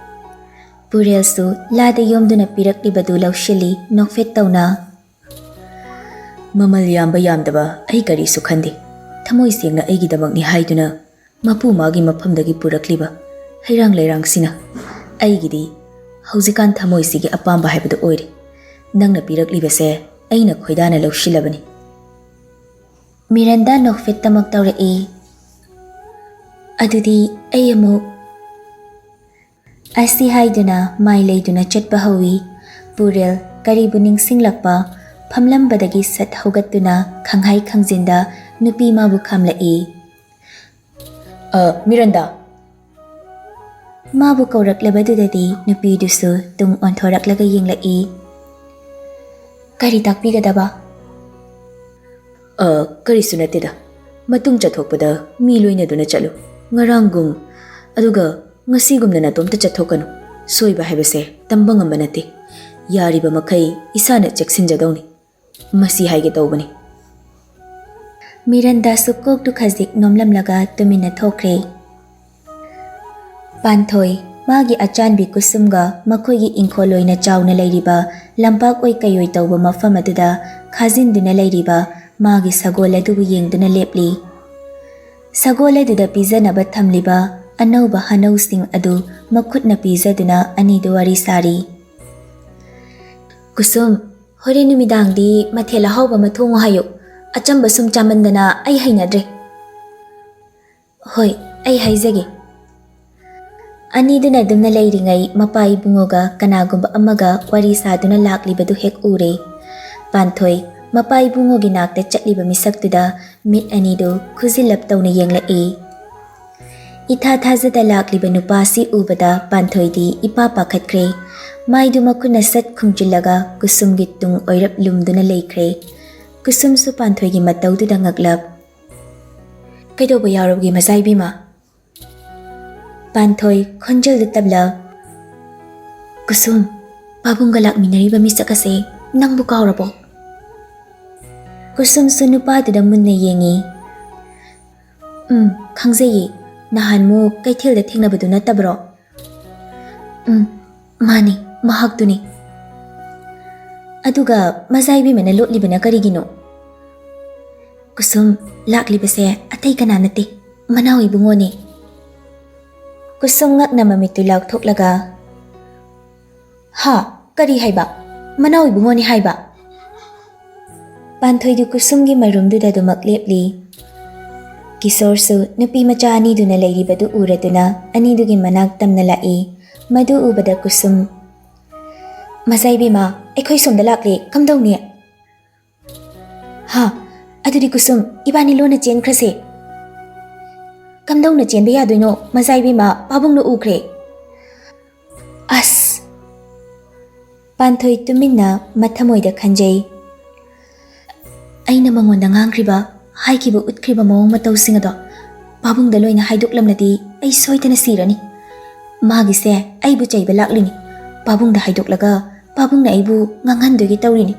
ꯄꯨꯔꯦꯜꯁꯨ ꯂꯥꯗ ꯌꯣꯝꯗꯨꯅ ꯄꯤꯔꯛꯂꯤꯕꯗꯨ ꯂꯧꯁꯤꯜꯂꯤ, ꯅꯣꯛꯐꯦꯠ ꯇꯧꯅ꯫ "ꯃꯃꯜ ꯌꯥꯝꯕ ꯌꯥꯝꯗꯕ ꯑꯩ ꯀꯔꯤꯁꯨ ꯈꯟꯗꯦ꯫ ꯊꯃꯣꯏ ꯁꯦꯡꯅ ꯑꯩꯒꯤꯗꯃꯛꯅꯤ ꯍꯥꯏꯗꯨꯅ ꯃꯄꯨ ꯃꯥꯒꯤ ꯃꯐꯝꯗꯒꯤ ꯄꯨꯔꯛꯂꯤꯕ ꯍꯩꯔꯥꯡ ꯂꯩꯔꯥꯡꯁꯤꯅ ꯑꯩꯒꯤꯗꯤ ꯍꯧꯖꯤꯛꯀꯥꯟ ꯊꯃꯣꯏꯁꯤꯒꯤ ꯑꯄꯥꯝꯕ ꯍꯥꯏꯕꯗꯨ ꯑꯣꯏꯔꯦ꯫ ꯅꯪꯅ ꯄꯤꯔꯛꯂꯤꯕꯁꯦ ꯑꯩꯅ ꯈꯣꯏꯗꯥꯅ ꯂꯧꯁꯤꯜꯂꯕꯅꯤ꯫" ꯃꯤꯔꯟꯗꯥ ꯅꯣꯛꯐꯦꯠꯇꯃꯛ ꯇꯧꯔꯛꯏ꯫ "ꯑꯗꯨꯗꯤ ꯑꯩ ꯑꯃꯨꯛ" ꯑꯁꯤ ꯍꯥꯏꯗꯨꯅ ꯃꯥꯏ ꯂꯩꯗꯨꯅ ꯆꯠꯄ ꯍꯧꯏ꯫ ꯄꯨꯔꯦꯜ ꯀꯔꯤꯕꯨ ꯅꯤꯡꯁꯤꯡꯂꯛꯄ, ꯐꯝꯂꯝꯕꯗꯒꯤ ꯁꯠ ꯍꯧꯒꯠꯇꯨꯅ ꯈꯪꯍꯥꯏ ꯈꯪꯖꯤꯟꯗ ꯅꯨꯄꯤ ꯃꯥꯕꯨ ꯈꯥꯝꯂꯛꯏ꯫ "ꯑ, ꯃꯤꯔꯟꯗꯥ!" ꯃꯥꯕꯨ ꯀꯧꯔꯛꯂꯕꯗꯨꯗꯗꯤ ꯅꯨꯄꯤꯗꯨꯁꯨ ꯇꯨꯡ ꯑꯣꯟꯊꯣꯔꯛꯂꯒ ꯌꯦꯡꯂꯛꯏ꯫ "ꯀꯔꯤ ꯇꯥꯛꯄꯤꯒꯗꯕ?" "ꯑ, ꯀꯔꯤꯁꯨ ꯅꯠꯇꯦꯗ꯫ ꯃꯇꯨꯡ ꯆꯠꯊꯣꯛꯄꯗ ꯃꯤ ꯂꯣꯏꯅꯗꯨꯅ ꯆꯠꯂꯨ꯫ ꯉꯔꯥꯡꯒꯨꯝ, ꯑꯗꯨꯒ ꯉꯁꯤꯒꯨꯝꯅ ꯅꯇꯣꯝꯇ ꯆꯠꯊꯣꯛꯀꯅꯨ꯫ ꯁꯣꯏꯕ ꯍꯥꯏꯕꯁꯦ ꯇꯝꯕ ꯉꯝꯕ ꯅꯠꯇꯦ꯫ ꯌꯥꯔꯤꯕ ꯃꯈꯩ ꯏꯁꯥꯅ ꯆꯦꯛꯁꯤꯟꯖꯗꯧꯅꯤ꯫ ꯃꯁꯤ ꯍꯥꯏꯒꯦ ꯇꯧꯕꯅꯤ꯫" ꯃꯤꯔꯟꯗꯥꯁꯨ ꯀꯣꯛꯇꯨ ꯈꯖꯤꯛ ꯅꯣꯝꯂꯝꯂꯒ ꯇꯨꯃꯤꯟꯅ ꯊꯣꯛꯈ꯭ꯔꯦ꯫ ꯄꯥꯟꯊꯣꯏ, ꯃꯥꯒꯤ ꯑꯆꯥꯟꯕꯤ ꯀꯨꯁꯨꯝꯒ ꯃꯈꯣꯏꯒꯤ ꯏꯪꯈꯣꯜ ꯑꯣꯏꯅ ꯆꯥꯎꯅ ꯂꯩꯔꯤꯕ ꯂꯝꯄꯥꯛ ꯑꯣꯏ ꯀꯩꯑꯣꯏ ꯇꯧꯕ ꯃꯐꯝ ꯑꯗꯨꯗ ꯈꯥꯖꯤꯟꯗꯨꯅ ꯂꯩꯔꯤꯕ ꯃꯥꯒꯤ ꯁꯒꯣꯜ ꯑꯗꯨꯕꯨ ꯌꯦꯡꯗꯨꯅ ꯂꯦꯞꯂꯤ꯫ ꯁꯒꯣꯜ ꯑꯗꯨꯗ ꯄꯤꯖꯅꯕ ꯊꯝꯂꯤꯕ ꯑꯅꯧꯕ ꯍꯅꯧꯁꯤꯡ ꯑꯗꯨ ꯃꯈꯨꯠꯅ ꯄꯤꯖꯗꯨꯅ ꯑꯅꯤꯗꯨ ꯋꯥꯔꯤ ꯁꯥꯔꯤ꯫ "ꯀꯨꯁꯨꯝ, ꯍꯣꯔꯦꯟ ꯅꯨꯃꯤꯗꯥꯡꯗꯤ ꯃꯊꯦꯜ ꯑꯍꯥꯎꯕ ꯑꯃ ꯊꯣꯡꯉꯨ ꯍꯥꯏꯌꯨ꯫ ꯑꯆꯝꯕ ꯁꯨꯝ ꯆꯥꯃꯟꯗꯅ ꯑꯩ ꯍꯩꯅꯗ꯭ꯔꯦ꯫" "ꯍꯣꯏ, ꯑꯩ ꯍꯥꯏꯖꯒꯦ꯫" ꯑꯅꯤꯗꯨꯅ ꯑꯗꯨꯝꯅ ꯂꯩꯔꯤꯉꯩ ꯃꯄꯥ ꯏꯕꯨꯡꯉꯣꯒ ꯀꯅꯥꯒꯨꯝꯕ ꯑꯃꯒ ꯋꯥꯔꯤ ꯁꯥꯗꯨꯅ ꯂꯥꯛꯂꯤꯕꯗꯨ ꯍꯦꯛ ꯎꯔꯦ꯫ ꯄꯥꯟꯊꯣꯏ, ꯃꯄꯥ ꯏꯕꯨꯡꯉꯣꯒꯤ ꯅꯥꯛꯇ ꯆꯠꯂꯤꯕ ꯃꯤꯁꯛꯇꯨꯗ ꯃꯤꯠ ꯑꯅꯤꯗꯨ ꯈꯨꯖꯤꯜꯂꯞ ꯇꯧꯅ ꯌꯦꯡꯂꯛꯏ꯫ ꯏꯊꯥ ꯊꯥꯖꯗ ꯂꯥꯛꯂꯤꯕ ꯅꯨꯄꯥꯁꯤ ꯎꯕꯗ ꯄꯥꯟꯊꯣꯏꯗꯤ ꯏꯄꯥ ꯄꯥꯈꯠꯈ꯭ꯔꯦ꯫ ꯃꯥꯏꯗꯨ ꯃꯈꯨꯠꯅ ꯁꯠ ꯈꯨꯝꯖꯤꯜꯂꯒ ꯀꯨꯁꯨꯝꯒꯤ ꯇꯨꯡ ꯑꯣꯏꯔꯞ ꯂꯨꯝꯗꯨꯅ ꯂꯩꯈ꯭ꯔꯦ꯫ ꯀꯨꯁꯨꯝꯁꯨ ꯄꯥꯟꯊꯣꯏꯒꯤ ꯃꯇꯧꯗꯨꯗ ꯉꯛꯂꯞ꯫ "ꯀꯩꯗꯧꯕ ꯌꯥꯎꯔꯕꯒꯦ, ꯃꯆꯥ ꯏꯕꯦꯝꯃ?" ꯄꯥꯟꯊꯣꯏ ꯈꯣꯟꯖꯦꯜꯗꯨ ꯇꯞꯂꯞ꯫ "ꯀꯨꯁꯨꯝ, ꯄꯥꯕꯨꯡꯒ ꯂꯥꯛꯃꯤꯟꯅꯔꯤꯕ ꯃꯤꯁꯛ ꯑꯁꯦ ꯅꯪꯕꯨ ꯀꯥꯎꯔꯕꯣ?" ꯀꯨꯁꯨꯝꯁꯨ ꯅꯨꯄꯥꯗꯨꯗ ꯃꯨꯟꯅ ꯌꯦꯡꯉꯤ꯫ "ꯎꯝ, ꯈꯪꯖꯩꯌꯦ꯫ ꯅꯍꯥꯟꯃꯨꯛ ꯀꯩꯊꯦꯜꯗ ꯊꯦꯡꯅꯕꯗꯨ ꯅꯠꯇꯕ꯭ꯔꯣ?" "ꯎꯝ, ꯃꯥꯅꯤ, ꯃꯍꯥꯛꯇꯨꯅꯤ꯫" "ꯑꯗꯨꯒ ꯃꯖꯥ ꯏꯕꯦꯝꯃꯅ ꯂꯣꯠꯂꯤꯕꯅ ꯀꯔꯤꯒꯤꯅꯣ?" "ꯀꯨꯁꯨꯝ, ꯂꯥꯛꯂꯤꯕꯁꯦ ꯑꯇꯩ ꯀꯅꯥ ꯅꯠꯇꯦ, ꯃꯅꯥꯎ ꯏꯕꯨꯡꯉꯣꯅꯦ꯫" ꯀꯨꯁꯨꯝ ꯉꯛꯅ ꯃꯃꯤꯠꯇꯨ ꯂꯥꯎꯊꯣꯛꯂꯒ, "ꯍꯥ? ꯀꯔꯤ ꯍꯥꯏꯕ? ꯃꯅꯥꯎ ꯏꯕꯨꯡꯉꯣꯅꯤ ꯍꯥꯏꯕ?" ꯄꯥꯟꯊꯣꯏꯗꯨ ꯀꯨꯁꯨꯝꯒꯤ ꯃꯔꯨꯝꯗꯨꯗ ꯑꯗꯨꯃꯛ ꯂꯦꯞꯂꯤ꯫ ꯀꯤꯁꯣꯔꯁꯨ ꯅꯨꯄꯤ ꯃꯆꯥ ꯑꯅꯤꯗꯨꯅ ꯂꯩꯔꯤꯕꯗꯨ ꯎꯔꯗꯨꯅ ꯑꯅꯤꯗꯨꯒꯤ ꯃꯅꯥꯛ ꯇꯝꯅ ꯂꯥꯛꯏ꯫ ꯃꯗꯨ ꯎꯕꯗ ꯀꯨꯁꯨꯝ, "ꯃꯖꯥ ꯏꯕꯦꯝꯃ, ꯑꯩꯈꯣꯏ ꯁꯣꯝꯗ ꯂꯥꯛꯂꯦ, ꯀꯝꯗꯧꯅꯤ?" "ꯍꯥ? ꯑꯗꯨꯗꯤ ꯀꯨꯁꯨꯝ, ꯏꯕꯥꯅꯤ ꯂꯣꯟꯅ ꯆꯦꯟꯈ꯭ꯔꯁꯦ꯫" "ꯀꯝꯗꯧꯅ ꯆꯦꯟꯕ ꯌꯥꯗꯣꯏꯅꯣ? ꯃꯖꯥ ꯏꯕꯦꯝꯃ, ꯄꯥꯕꯨꯡꯅ ꯎꯈ꯭ꯔꯦ꯫" ꯄꯥꯟꯊꯣꯏ ꯇꯨꯃꯤꯟꯅ ꯃꯊꯃꯣꯏꯗ ꯈꯟꯖꯩ꯫ ꯑꯩꯅ ꯃꯉꯣꯟꯗ ꯉꯥꯡꯈ꯭ꯔꯤꯕ, ꯍꯥꯏꯈꯤꯕ, ꯎꯠꯈ꯭ꯔꯤꯕ ꯃꯑꯣꯡ ꯃꯇꯧꯁꯤꯡ ꯑꯗꯣ ꯄꯥꯕꯨꯡꯗ ꯂꯣꯏꯅ ꯍꯥꯏꯗꯣꯛꯂꯝꯂꯗꯤ ꯑꯩ ꯁꯣꯏꯗꯅ ꯁꯤꯔꯅꯤ꯫ ꯃꯥꯒꯤꯁꯦ ꯑꯩꯕꯨ ꯆꯩꯕ ꯂꯥꯛꯂꯤꯅꯤ꯫ ꯄꯥꯕꯨꯡꯗ ꯍꯥꯏꯗꯣꯛꯂꯒ ꯄꯥꯕꯨꯡꯅ ꯑꯩꯕꯨ ꯉꯥꯡꯍꯟꯗꯣꯏꯒꯤ ꯇꯧꯔꯤꯅꯤ꯫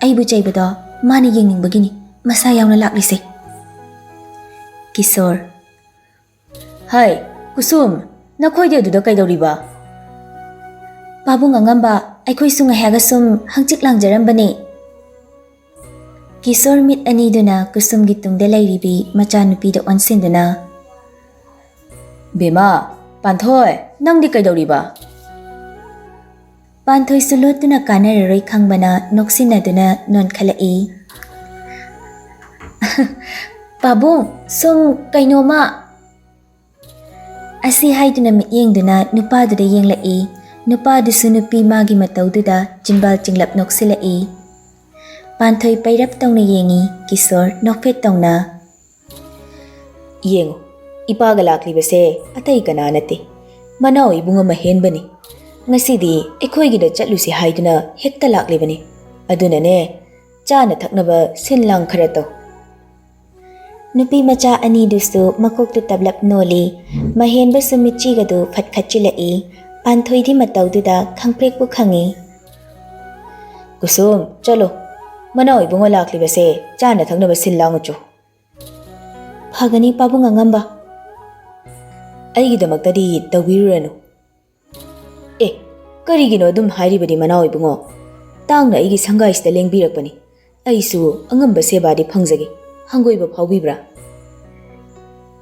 ꯑꯩꯕꯨ ꯆꯩꯕꯗꯣ ꯃꯥꯅ ꯌꯦꯡꯅꯤꯡꯕꯒꯤꯅꯤ, ꯃꯁꯥ ꯌꯥꯎꯅ ꯂꯥꯛꯂꯤꯁꯦ꯫ ꯀꯤꯁꯣꯔ꯫ ꯍꯥꯏ, ꯀꯨꯁꯨꯝ, ꯅꯈꯣꯏꯗꯤ ꯑꯗꯨꯗ ꯀꯩꯗꯧꯔꯤꯕ? ꯄꯥꯕꯨꯡ ꯑꯉꯝꯕ, ꯑꯩꯈꯣꯏꯁꯨ ꯉꯥꯏꯍꯥꯛ ꯑꯁꯨꯝ ꯍꯪꯆꯤꯠ ꯂꯥꯡꯖꯔꯝꯕꯅꯦ꯫ ꯀꯤꯁꯣꯔ ꯃꯤꯠ ꯑꯅꯤꯗꯨꯅ ꯀꯨꯁꯨꯝꯒꯤ ꯇꯨꯡꯗ ꯂꯩꯔꯤꯕꯤ ꯃꯆꯥꯅꯨꯄꯤꯗ ꯑꯣꯟꯁꯤꯟꯗꯨꯅ, ꯕꯦꯃꯥ, ꯄꯥꯟꯊꯣꯏ, ꯅꯪꯗꯤ ꯀꯩꯗꯧꯔꯤꯕ? ꯄꯥꯟꯊꯣꯏꯁꯨ ꯂꯣꯠꯇꯨꯅ ꯀꯥꯟꯅꯔꯔꯣꯏ ꯈꯪꯕꯅ ꯅꯣꯛꯁꯤꯟꯅꯗꯨꯅ ꯅꯣꯟꯈꯠꯂꯛꯏ꯫ ꯄꯥꯕꯨꯡ, ꯁꯨꯝ ꯀꯩꯅꯣꯝꯃ꯫ ꯑꯁꯤ ꯍꯥꯏꯗꯨꯅ ꯃꯤꯠꯌꯦꯡꯗꯨꯅ ꯅꯨꯄꯥꯗꯨꯗ ꯌꯦꯡꯂꯛꯏ꯫ ꯅꯨꯄꯥꯗꯨꯁꯨ ꯅꯨꯄꯤ ꯃꯥꯒꯤ ꯃꯇꯧꯗꯨꯗ ꯆꯤꯟꯕꯥꯜ ꯆꯤꯡꯂꯞ ꯅꯣꯛꯁꯤꯜꯂꯛꯏ꯫ ꯄꯥꯟꯊꯣꯏ ꯄꯩꯔꯞ ꯇꯧꯅ ꯌꯦꯡꯉꯤ, ꯀꯤꯁꯣꯔ ꯅꯣꯛꯐꯦꯠ ꯇꯧꯅ꯫ ꯌꯦꯡꯉꯨ, ꯏꯄꯥꯒ ꯂꯥꯛꯂꯤꯕꯁꯦ ꯑꯇꯩ ꯀꯅꯥ ꯅꯠꯇꯦ, ꯃꯅꯥꯎ ꯏꯕꯨꯡ ꯑꯃ ꯍꯦꯟꯕꯅꯤ꯫ ꯉꯁꯤꯗꯤ ꯑꯩꯈꯣꯏꯒꯤꯗ ꯆꯠꯂꯨꯁꯤ ꯍꯥꯏꯗꯨꯅ ꯍꯦꯛꯇ ꯂꯥꯛꯂꯤꯕꯅꯤ꯫ ꯑꯗꯨꯅꯅꯦ, ꯆꯥꯅ ꯊꯛꯅꯕ ꯁꯤꯟ ꯂꯥꯡ ꯈꯔ ꯇꯧ꯫ ꯅꯨꯄꯤ ꯃꯆꯥ ꯑꯅꯤꯗꯨꯁꯨ ꯃꯀꯣꯛꯇꯨ ꯇꯞꯂꯞ ꯅꯣꯜꯂꯤ꯫ ꯃꯍꯦꯟꯕꯁꯨ ꯃꯤꯠꯆꯤꯒꯗꯨ ꯐꯠ ꯈꯠꯆꯤꯜꯂꯛꯏ꯫ ꯄꯥꯟꯊꯣꯏꯗꯤ ꯃꯇꯧꯗꯨꯗ ꯈꯪꯄ꯭ꯔꯦꯛꯄꯨ ꯈꯪꯉꯤ꯫ ꯀꯨꯁꯨꯝ, ꯆꯠꯂꯣ꯫ ꯃꯅꯥꯎ ꯏꯕꯨꯡꯉꯣ ꯂꯥꯛꯂꯤꯕꯁꯦ ꯆꯥꯅ ꯊꯛꯅꯕ ꯁꯤꯜ ꯂꯥꯡꯉꯨꯆꯣ꯫ ꯐꯒꯅꯤ ꯄꯥꯕꯨꯡ ꯑꯉꯝꯕ꯫ ꯑꯩꯒꯤꯗꯃꯛꯇꯗꯤ ꯇꯧꯕꯤꯔꯨꯔꯅꯨ꯫ ꯑꯦ, ꯀꯔꯤꯒꯤꯅꯣ ꯑꯗꯨꯝ ꯍꯥꯏꯔꯤꯕꯗꯤ ꯃꯅꯥꯎ ꯏꯕꯨꯡꯉꯣ? ꯇꯥꯡꯅ ꯑꯩꯒꯤ ꯁꯪꯒꯥꯏꯁꯤꯗ ꯂꯦꯡꯕꯤꯔꯛꯄꯅꯤ꯫ ꯑꯩꯁꯨ ꯑꯉꯝꯕ ꯁꯦꯕꯥꯗꯤ ꯐꯪꯖꯒꯦ꯫ ꯍꯪꯒꯣꯏꯕ ꯐꯥꯎꯕꯤꯕ꯭ꯔꯥ?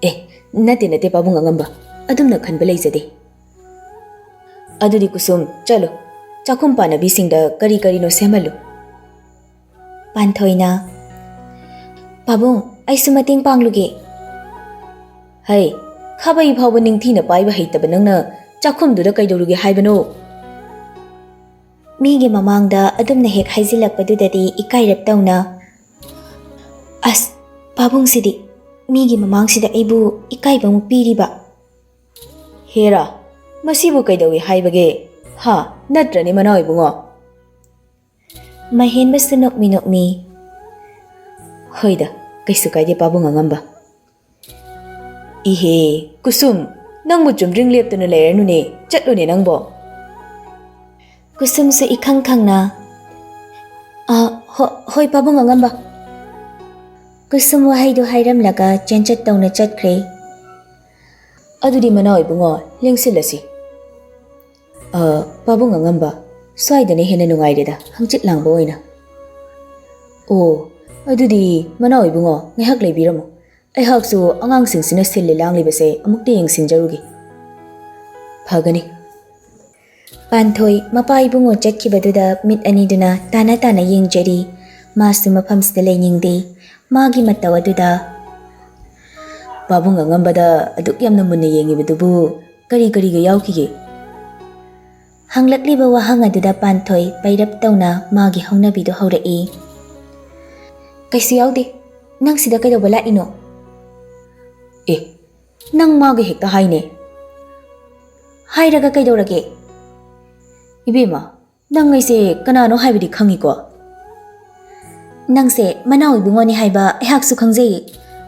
ꯑꯦ, ꯅꯠꯇꯦ, ꯅꯠꯇꯦ, ꯄꯥꯕꯨꯡ ꯑꯉꯝꯕ꯫ ꯑꯗꯨꯝꯅ ꯈꯟꯕ ꯂꯩꯖꯗꯦ꯫ ꯑꯗꯨꯗꯤ ꯀꯨꯁꯨꯝ, ꯆꯠꯂꯣ꯫ ꯆꯥꯛꯈꯨꯝ ꯄꯥꯟꯅꯕꯤꯁꯤꯡꯗ ꯀꯔꯤ ꯀꯔꯤꯅꯣ ꯁꯦꯝꯍꯜꯂꯨ꯫ ꯄꯥꯟꯊꯣꯏꯅ, ꯄꯥꯕꯨꯡ, ꯑꯩꯁꯨ ꯃꯇꯦꯡ ꯄꯥꯡꯂꯨꯒꯦ꯫ ꯍꯩ, ꯈꯥꯕꯩ ꯐꯥꯎꯕ ꯅꯤꯡꯊꯤꯅ ꯄꯥꯏꯕ ꯍꯩꯇꯕ ꯅꯪꯅ ꯆꯥꯛꯈꯨꯝꯗꯨꯗ ꯀꯩꯗꯧꯔꯨꯒꯦ ꯍꯥꯏꯕꯅꯣ? ꯃꯤꯒꯤ ꯃꯃꯥꯡꯗ ꯑꯗꯨꯝꯅ ꯍꯦꯛ ꯍꯥꯏꯖꯤꯜꯂꯛꯄꯗꯨꯗꯗꯤ ꯏꯀꯥꯏꯔꯞ ꯇꯧꯅ, ꯑꯁ, ꯄꯥꯕꯨꯡꯁꯤꯗꯤ ꯃꯤꯒꯤ ꯃꯃꯥꯡꯁꯤꯗ ꯑꯩꯕꯨ ꯏꯀꯥꯏꯕ ꯑꯃꯨꯛ ꯄꯤꯔꯤꯕ꯫ ꯍꯦꯔꯥ, ꯃꯁꯤꯕꯨ ꯀꯩꯗꯧꯏ ꯍꯥꯏꯕꯒꯦ? ꯍꯥ? ꯅꯠꯇ꯭ꯔꯅꯦ ꯃꯅꯥꯎ ꯏꯕꯨꯡꯉꯣ? ꯃꯍꯦꯟꯕꯁꯨ ꯅꯣꯛꯃꯤ ꯅꯣꯛꯃꯤ, "ꯍꯣꯏꯗ, ꯀꯩꯁꯨ ꯀꯥꯏꯗꯦ ꯄꯥꯕꯨꯡ ꯑꯉꯝꯕ꯫ ꯏꯍꯦ, ꯀꯨꯁꯨꯝ, ꯅꯪꯕꯨ ꯆꯨꯝꯗ꯭ꯔꯤꯡ ꯂꯦꯞꯇꯨꯅ ꯂꯩꯔꯅꯨꯅꯦ, ꯆꯠꯂꯨꯅꯦ ꯅꯪꯕꯣ꯫" ꯀꯨꯁꯨꯝꯁꯨ ꯏꯈꯪ ꯈꯪꯅ, "ꯑ, ꯍꯣ-, ꯍꯣꯏ ꯄꯥꯕꯨꯡ ꯑꯉꯝꯕ꯫" ꯀꯨꯁꯨꯝ ꯋꯥꯍꯩꯗꯨ ꯍꯥꯏꯔꯝꯂꯒ ꯆꯦꯟꯆꯠ ꯇꯧꯅ ꯆꯠꯈ꯭ꯔꯦ꯫ "ꯑꯗꯨꯗꯤ ꯃꯅꯥꯎ ꯏꯕꯨꯡꯉꯣ, ꯂꯦꯡꯁꯤꯜꯂꯁꯤ꯫" "ꯑ, ꯄꯥꯕꯨꯡ ꯑꯉꯝꯕ, ꯁ꯭ꯋꯥꯏꯗꯅ ꯍꯦꯟꯅ ꯅꯨꯡꯉꯥꯏꯔꯦꯗ, ꯍꯪꯆꯤꯠ ꯂꯥꯡꯕ ꯑꯣꯏꯅ꯫" "ꯑꯣ, ꯑꯗꯨꯗꯤ ꯃꯅꯥꯎ ꯏꯕꯨꯡꯉꯣ, ꯉꯥꯏꯍꯥꯛ ꯂꯩꯕꯤꯔꯝꯃꯨ꯫ ꯑꯩꯍꯥꯛꯁꯨ ꯑꯉꯥꯡꯁꯤꯡꯁꯤꯅ ꯁꯤꯜꯂꯤ ꯂꯥꯡꯂꯤꯕꯁꯦ ꯑꯃꯨꯛꯇ ꯌꯦꯡꯁꯤꯟꯖꯔꯨꯒꯦ꯫" "ꯐꯒꯅꯤ꯫" ꯄꯥꯟꯊꯣꯏ ꯃꯄꯥ ꯏꯕꯨꯡꯉꯣ ꯆꯠꯈꯤꯕꯗꯨꯗ ꯃꯤꯠ ꯑꯅꯤꯗꯨꯅ ꯇꯥꯅ ꯇꯥꯅ ꯌꯦꯡꯖꯔꯤ꯫ ꯃꯥꯁꯨ ꯃꯐꯝꯁꯤꯗ ꯂꯩꯅꯤꯡꯗꯦ꯫ ꯃꯥꯒꯤ ꯃꯇꯧ ꯑꯗꯨꯗ, "ꯄꯥꯕꯨꯡ ꯑꯉꯝꯕꯗ ꯑꯗꯨꯛ ꯌꯥꯝꯅ ꯃꯨꯟꯅ ꯌꯦꯡꯉꯤꯕꯗꯨꯕꯨ ꯀꯔꯤ ꯀꯔꯤꯒ ꯌꯥꯎꯈꯤꯒꯦ?" ꯍꯪꯂꯛꯂꯤꯕ ꯋꯥꯍꯪ ꯑꯗꯨꯗ ꯄꯥꯟꯊꯣꯏ ꯄꯩꯔꯞ ꯇꯧꯅ ꯃꯥꯒꯤ ꯍꯧꯅꯕꯤꯗꯨ ꯍꯧꯔꯛꯏ꯫ "ꯀꯩꯁꯨ ꯌꯥꯎꯗꯦ꯫ ꯅꯪ ꯁꯤꯗ ꯀꯩꯗꯧꯕ ꯂꯥꯛꯏꯅꯣ?" "ꯑꯦ, ꯅꯪ ꯃꯥꯒ ꯍꯦꯛꯇ ꯍꯥꯏꯅꯦ꯫" "ꯍꯥꯏꯔꯒ ꯀꯩꯗꯧꯔꯒꯦ?" "ꯏꯕꯦꯝꯃ, ꯅꯪ ꯑꯩꯁꯦ ꯀꯅꯥꯅꯣ ꯍꯥꯏꯕꯗꯤ ꯈꯪꯉꯤꯀꯣ?" "ꯅꯪꯁꯦ ꯃꯅꯥꯎ ꯏꯕꯨꯡꯉꯣꯅꯤ ꯍꯥꯏꯕ ꯑꯩꯍꯥꯛꯁꯨ ꯈꯪꯖꯩꯌꯦ꯫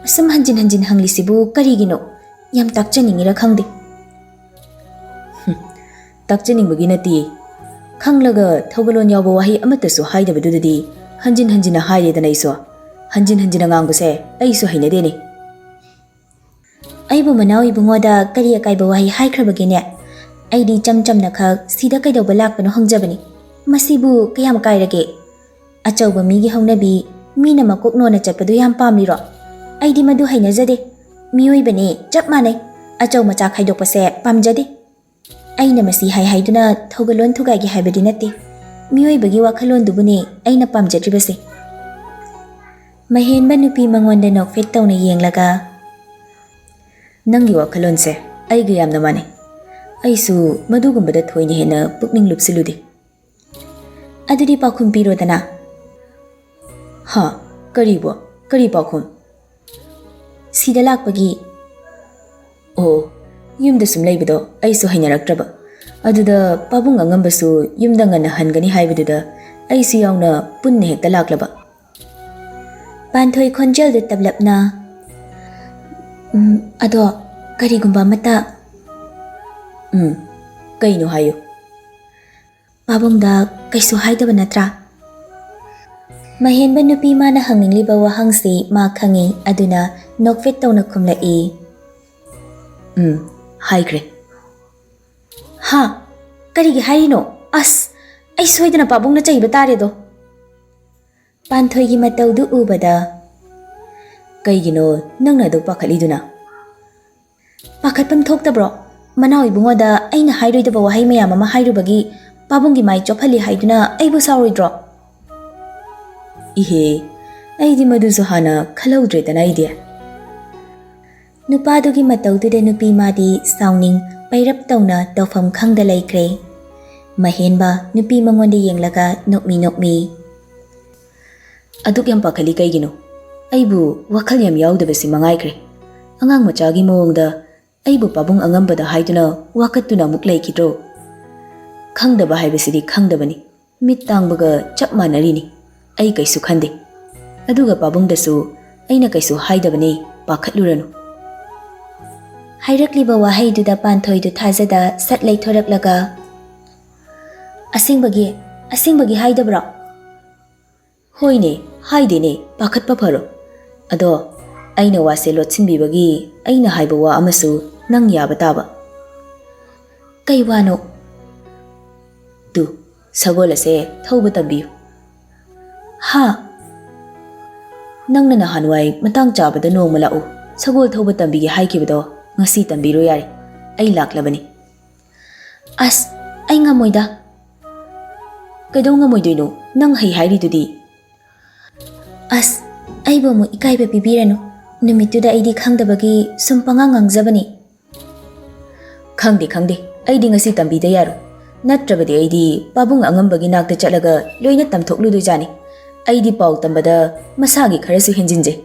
ꯑꯁꯨꯝ ꯍꯟꯖꯤꯟ ꯍꯟꯖꯤꯟ ꯍꯪꯂꯤꯁꯤꯕꯨ ꯀꯔꯤꯒꯤꯅꯣ? ꯌꯥꯝ ꯇꯥꯛꯆꯅꯤꯡꯉꯤꯔ ꯈꯪꯗꯦ꯫" "ꯍꯨꯝ, ꯇꯥꯛꯆꯅꯤꯡꯕꯒꯤ ꯅꯠꯇꯦ꯫ ꯈꯪꯂꯒ ꯊꯧꯒꯜꯂꯣꯟ ꯌꯥꯎꯕ ꯋꯥꯍꯩ ꯑꯃꯠꯇꯁꯨ ꯍꯥꯏꯗꯕꯗꯨꯗꯗꯤ ꯍꯟꯖꯤꯟ ꯍꯟꯖꯤꯟꯅ ꯍꯥꯏꯔꯦꯗꯅ ꯑꯩꯁꯨ꯫ ꯍꯟꯖꯤꯟ ꯍꯟꯖꯤꯟꯅ ꯉꯥꯡꯕꯁꯦ ꯑꯩꯁꯨ ꯍꯩꯅꯗꯦꯅꯦ꯫" "ꯑꯩꯕꯨ ꯃꯅꯥꯎ ꯏꯕꯨꯡꯉꯣꯗ ꯀꯔꯤ ꯑꯀꯥꯏꯕ ꯋꯥꯍꯩ ꯍꯥꯏꯈ꯭ꯔꯕꯒꯦꯅꯦ? ꯑꯩꯗꯤ ꯏꯆꯝ ꯆꯝꯅ ꯈꯛ ꯁꯤꯗ ꯀꯩꯗꯧꯕ ꯂꯥꯛꯄꯅꯣ ꯍꯪꯖꯕꯅꯤ꯫ ꯃꯁꯤꯕꯨ ꯀꯌꯥꯝ ꯀꯥꯏꯔꯒꯦ? ꯑꯆꯧꯕ ꯃꯤꯒꯤ ꯍꯧꯅꯕꯤ ꯃꯤꯅ ꯃꯀꯣꯛ ꯅꯣꯟꯅ ꯆꯠꯄꯗꯨ ꯌꯥꯝ ꯄꯥꯝꯂꯤꯔꯣ? ꯑꯩꯗꯤ ꯃꯗꯨ ꯍꯩꯅꯖꯗꯦ꯫ ꯃꯤꯑꯣꯏꯕꯅꯤ, ꯆꯞ ꯃꯥꯟꯅꯩ꯫ ꯑꯆꯧ ꯃꯆꯥ ꯈꯥꯏꯗꯣꯛꯄꯁꯦ ꯄꯥꯝꯖꯗꯦ꯫" ꯑꯩꯅ ꯃꯁꯤ ꯍꯥꯏ ꯍꯥꯏꯗꯨꯅ ꯊꯧꯒꯜꯂꯣꯟ ꯊꯨꯒꯥꯏꯒꯦ ꯍꯥꯏꯕꯗꯤ ꯅꯠꯇꯦ꯫ ꯃꯤꯑꯣꯏꯕꯒꯤ ꯋꯥꯈꯜꯂꯣꯟꯗꯨꯕꯨꯅꯦ ꯑꯩꯅ ꯄꯥꯝꯖꯗ꯭ꯔꯤꯕꯁꯦ꯫ ꯃꯍꯦꯟꯕ ꯅꯨꯄꯤ ꯃꯉꯣꯟꯗ ꯅꯣꯛꯐꯦꯠ ꯇꯧꯅ ꯌꯦꯡꯂꯒ, "ꯅꯪꯒꯤ ꯋꯥꯈꯜꯂꯣꯟꯁꯦ ꯑꯩꯒ ꯌꯥꯝꯅ ꯃꯥꯟꯅꯩ꯫ ꯑꯩꯁꯨ ꯃꯗꯨꯒꯨꯝꯕꯗ ꯊꯣꯏꯅ ꯍꯦꯟꯅ ꯄꯨꯛꯅꯤꯡ ꯂꯨꯞꯁꯤꯜꯂꯨꯗꯦ꯫" "ꯑꯗꯨꯗꯤ ꯄꯥꯎꯈꯨꯝ ꯄꯤꯔꯣꯗꯅ꯫" "ꯍꯥ? ꯀꯔꯤꯕꯣ? ꯀꯔꯤ ꯄꯥꯎꯈꯨꯝ?" "ꯁꯤꯗ ꯂꯥꯛꯄꯒꯤ꯫" "ꯑꯣ, ꯌꯨꯝꯗ ꯁꯨꯝ ꯂꯩꯕꯗꯣ ꯑꯩꯁꯨ ꯍꯩꯅꯔꯛꯇ꯭ꯔꯕ꯫ ꯑꯗꯨꯗ ꯄꯥꯕꯨꯡ ꯑꯉꯝꯕꯁꯨ ꯌꯨꯝꯗ ꯉꯟꯅ ꯍꯟꯒꯅꯤ ꯍꯥꯏꯕꯗꯨꯗ ꯑꯩꯁꯨ ꯌꯥꯎꯅ ꯄꯨꯟꯅ ꯍꯦꯛꯇ ꯂꯥꯛꯂꯕ꯫ ꯄꯥꯟꯊꯣꯏ ꯈꯣꯟꯖꯦꯜꯗꯨ ꯇꯞꯂꯞꯅ, "ꯎꯝ, ꯑꯗꯣ ꯀꯔꯤꯒꯨꯝꯕ ꯑꯃꯠꯇ?" "ꯎꯝ, ꯀꯩꯅꯣ ꯍꯥꯏꯌꯨ?" "ꯄꯥꯕꯨꯡꯗ ꯀꯩꯁꯨ ꯍꯥꯏꯗꯕ ꯅꯠꯇ꯭ꯔꯥ?" ꯃꯍꯦꯟꯕ ꯅꯨꯄꯤ ꯃꯥꯅ ꯍꯪꯅꯤꯡꯂꯤꯕ ꯋꯥꯍꯪꯁꯤ ꯃꯥ ꯈꯪꯏ, ꯑꯗꯨꯅ ꯅꯣꯛꯐꯦꯠ ꯇꯧꯅ ꯈꯨꯝꯂꯛꯏ꯫ "ꯎꯝ, ꯍꯥꯏꯈ꯭ꯔꯦ꯫" "ꯍꯥ? ꯀꯔꯤꯒꯤ ꯍꯥꯏꯔꯤꯅꯣ? ꯑꯁ, ꯑꯩ ꯁꯣꯏꯗꯅ ꯄꯥꯕꯨꯡꯅ ꯆꯩꯕ ꯇꯥꯔꯦꯗꯣ꯫" ꯄꯥꯟꯊꯣꯏꯒꯤ ꯃꯇꯧꯗꯨ ꯎꯕꯗ, "ꯀꯩꯒꯤꯅꯣ ꯅꯪꯅ ꯑꯗꯨꯛ ꯄꯥꯈꯠꯂꯤꯗꯨꯅ?" "ꯄꯥꯈꯠꯐꯝ ꯊꯣꯛꯇꯕ꯭ꯔꯣ? ꯃꯅꯥꯎ ꯏꯕꯨꯡꯉꯣꯗ ꯑꯩꯅ ꯍꯥꯏꯔꯣꯏꯗꯕ ꯋꯥꯍꯩ ꯃꯌꯥꯝ ꯑꯃ ꯍꯥꯏꯔꯨꯕꯒꯤ ꯄꯥꯕꯨꯡꯒꯤ ꯃꯥꯏ ꯆꯣꯞꯍꯜꯂꯤ ꯍꯥꯏꯗꯨꯅ ꯑꯩꯕꯨ ꯁꯥꯎꯔꯣꯏꯗ꯭ꯔꯣ?" "ꯏꯍꯦ, ꯑꯩꯗꯤ ꯃꯗꯨꯁꯨ ꯍꯥꯟꯅ ꯈꯜꯍꯧꯗ꯭ꯔꯦꯗꯅ ꯑꯩꯗꯤ꯫" ꯅꯨꯄꯥꯗꯨꯒꯤ ꯃꯇꯧꯗꯨꯗ ꯅꯨꯄꯤ ꯃꯥꯗꯤ ꯁꯥꯎꯅꯤꯡ ꯄꯩꯔꯞ ꯇꯧꯅ ꯇꯧꯐꯝ ꯈꯪꯗ ꯂꯩꯈ꯭ꯔꯦ꯫ ꯃꯍꯦꯟꯕ ꯅꯨꯄꯤ ꯃꯉꯣꯟꯗ ꯌꯦꯡꯂꯒ ꯅꯣꯛꯃꯤ ꯅꯣꯛꯃꯤ, "ꯑꯗꯨꯛ ꯌꯥꯝ ꯄꯥꯈꯠꯂꯤ ꯀꯩꯒꯤꯅꯣ? ꯑꯩꯕꯨ ꯋꯥꯈꯜ ꯌꯥꯝ ꯌꯥꯎꯗꯕꯁꯤ ꯃꯉꯥꯏꯈ꯭ꯔꯦ꯫ ꯑꯉꯥꯡ ꯃꯆꯥꯒꯤ ꯃꯑꯣꯡꯗ ꯑꯩꯕꯨ ꯄꯥꯕꯨꯡ ꯑꯉꯝꯕꯗ ꯍꯥꯏꯗꯨꯅ ꯋꯥꯀꯠꯇꯨꯅ ꯑꯃꯨꯛ ꯂꯩꯈꯤꯗ꯭ꯔꯣ? ꯈꯪꯗꯕ ꯍꯥꯏꯕꯁꯤꯗꯤ ꯈꯪꯗꯕꯅꯤ, ꯃꯤꯠ ꯇꯥꯡꯕꯒ ꯆꯞ ꯃꯥꯟꯅꯔꯤꯅꯤ꯫ ꯑꯩ ꯀꯩꯁꯨ ꯈꯟꯗꯦ꯫ ꯑꯗꯨꯒ ꯄꯥꯕꯨꯡꯗꯁꯨ ꯑꯩꯅ ꯀꯩꯁꯨ ꯍꯥꯏꯗꯕꯅꯤ, ꯄꯥꯈꯠꯂꯨꯔꯅꯨ꯫" ꯍꯥꯏꯔꯛꯂꯤꯕ ꯋꯥꯍꯩꯗꯨꯗ ꯄꯥꯟꯊꯣꯏꯗꯨ ꯊꯥꯖꯗ ꯁꯠ ꯂꯩꯊꯣꯔꯛꯂꯒ, "ꯑꯁꯦꯡꯕꯒꯤ, ꯑꯁꯦꯡꯕꯒꯤ ꯍꯥꯏꯗꯕ꯭ꯔꯣ?" "ꯍꯣꯏꯅꯦ, ꯍꯥꯏꯗꯦꯅꯦ, ꯄꯥꯈꯠꯄ ꯐꯔꯣ꯫ ꯑꯗꯣ ꯑꯩꯅ ꯋꯥꯁꯦ ꯂꯣꯠꯁꯤꯟꯕꯤꯕꯒꯤ ꯑꯩꯅ ꯍꯥꯏꯕ ꯋꯥ ꯑꯃꯁꯨ ꯅꯪ ꯌꯥꯕ ꯇꯥꯕ꯫" "ꯀꯩ ꯋꯥꯅꯣ?" "ꯇꯨ, ꯁꯒꯣꯜ ꯑꯁꯦ ꯊꯧꯕ ꯇꯝꯕꯤꯌꯨ꯫" "ꯍꯥ?" "ꯅꯪꯅ ꯅꯍꯥꯟꯋꯥꯏ ꯃꯇꯥꯡ ꯆꯥꯕꯗ ꯅꯣꯡꯃ ꯂꯥꯛꯎ, ꯁꯒꯣꯜ ꯊꯧꯕ ꯇꯝꯕꯤꯒꯦ ꯍꯥꯏꯈꯤꯕꯗꯣ ꯉꯁꯤ ꯇꯝꯕꯤꯔꯣ ꯌꯥꯔꯦ꯫ ꯑꯩ ꯂꯥꯛꯂꯕꯅꯤ꯫" "ꯑꯁ, ꯑꯩ ꯉꯝꯃꯣꯏꯗ꯫" "ꯀꯩꯗꯧ ꯉꯝꯃꯣꯏꯗꯣꯏꯅꯣ? ꯅꯪ ꯍꯩ ꯍꯥꯏꯔꯤꯗꯨꯗꯤ꯫" "ꯑꯁ, ꯑꯩꯕꯨ ꯑꯃꯨꯛ ꯏꯀꯥꯏꯕ ꯄꯤꯕꯤꯔꯅꯨ꯫ ꯅꯨꯃꯤꯠꯇꯨꯗ ꯑꯩꯗꯤ ꯈꯪꯗꯕꯒꯤ ꯁꯨꯝ ꯄꯉꯥꯡ ꯉꯥꯡꯖꯕꯅꯤ꯫" "ꯈꯪꯗꯦ, ꯈꯪꯗꯦ, ꯑꯩꯗꯤ ꯉꯁꯤ ꯇꯝꯕꯤꯗ ꯌꯥꯔꯣꯏ꯫ ꯅꯠꯇ꯭ꯔꯕꯗꯤ ꯑꯩꯗꯤ ꯄꯥꯕꯨꯡ ꯑꯉꯝꯕꯒꯤ ꯅꯥꯛꯇ ꯆꯠꯂꯒ ꯂꯣꯏꯅ ꯇꯝꯊꯣꯛꯂꯨꯗꯣꯏꯖꯥꯠꯅꯤ꯫ ꯑꯩꯗꯤ ꯄꯥꯎ ꯇꯝꯕꯗ ꯃꯁꯥꯒꯤ ꯈꯔꯁꯨ ꯍꯦꯟꯖꯤꯟꯖꯩ꯫"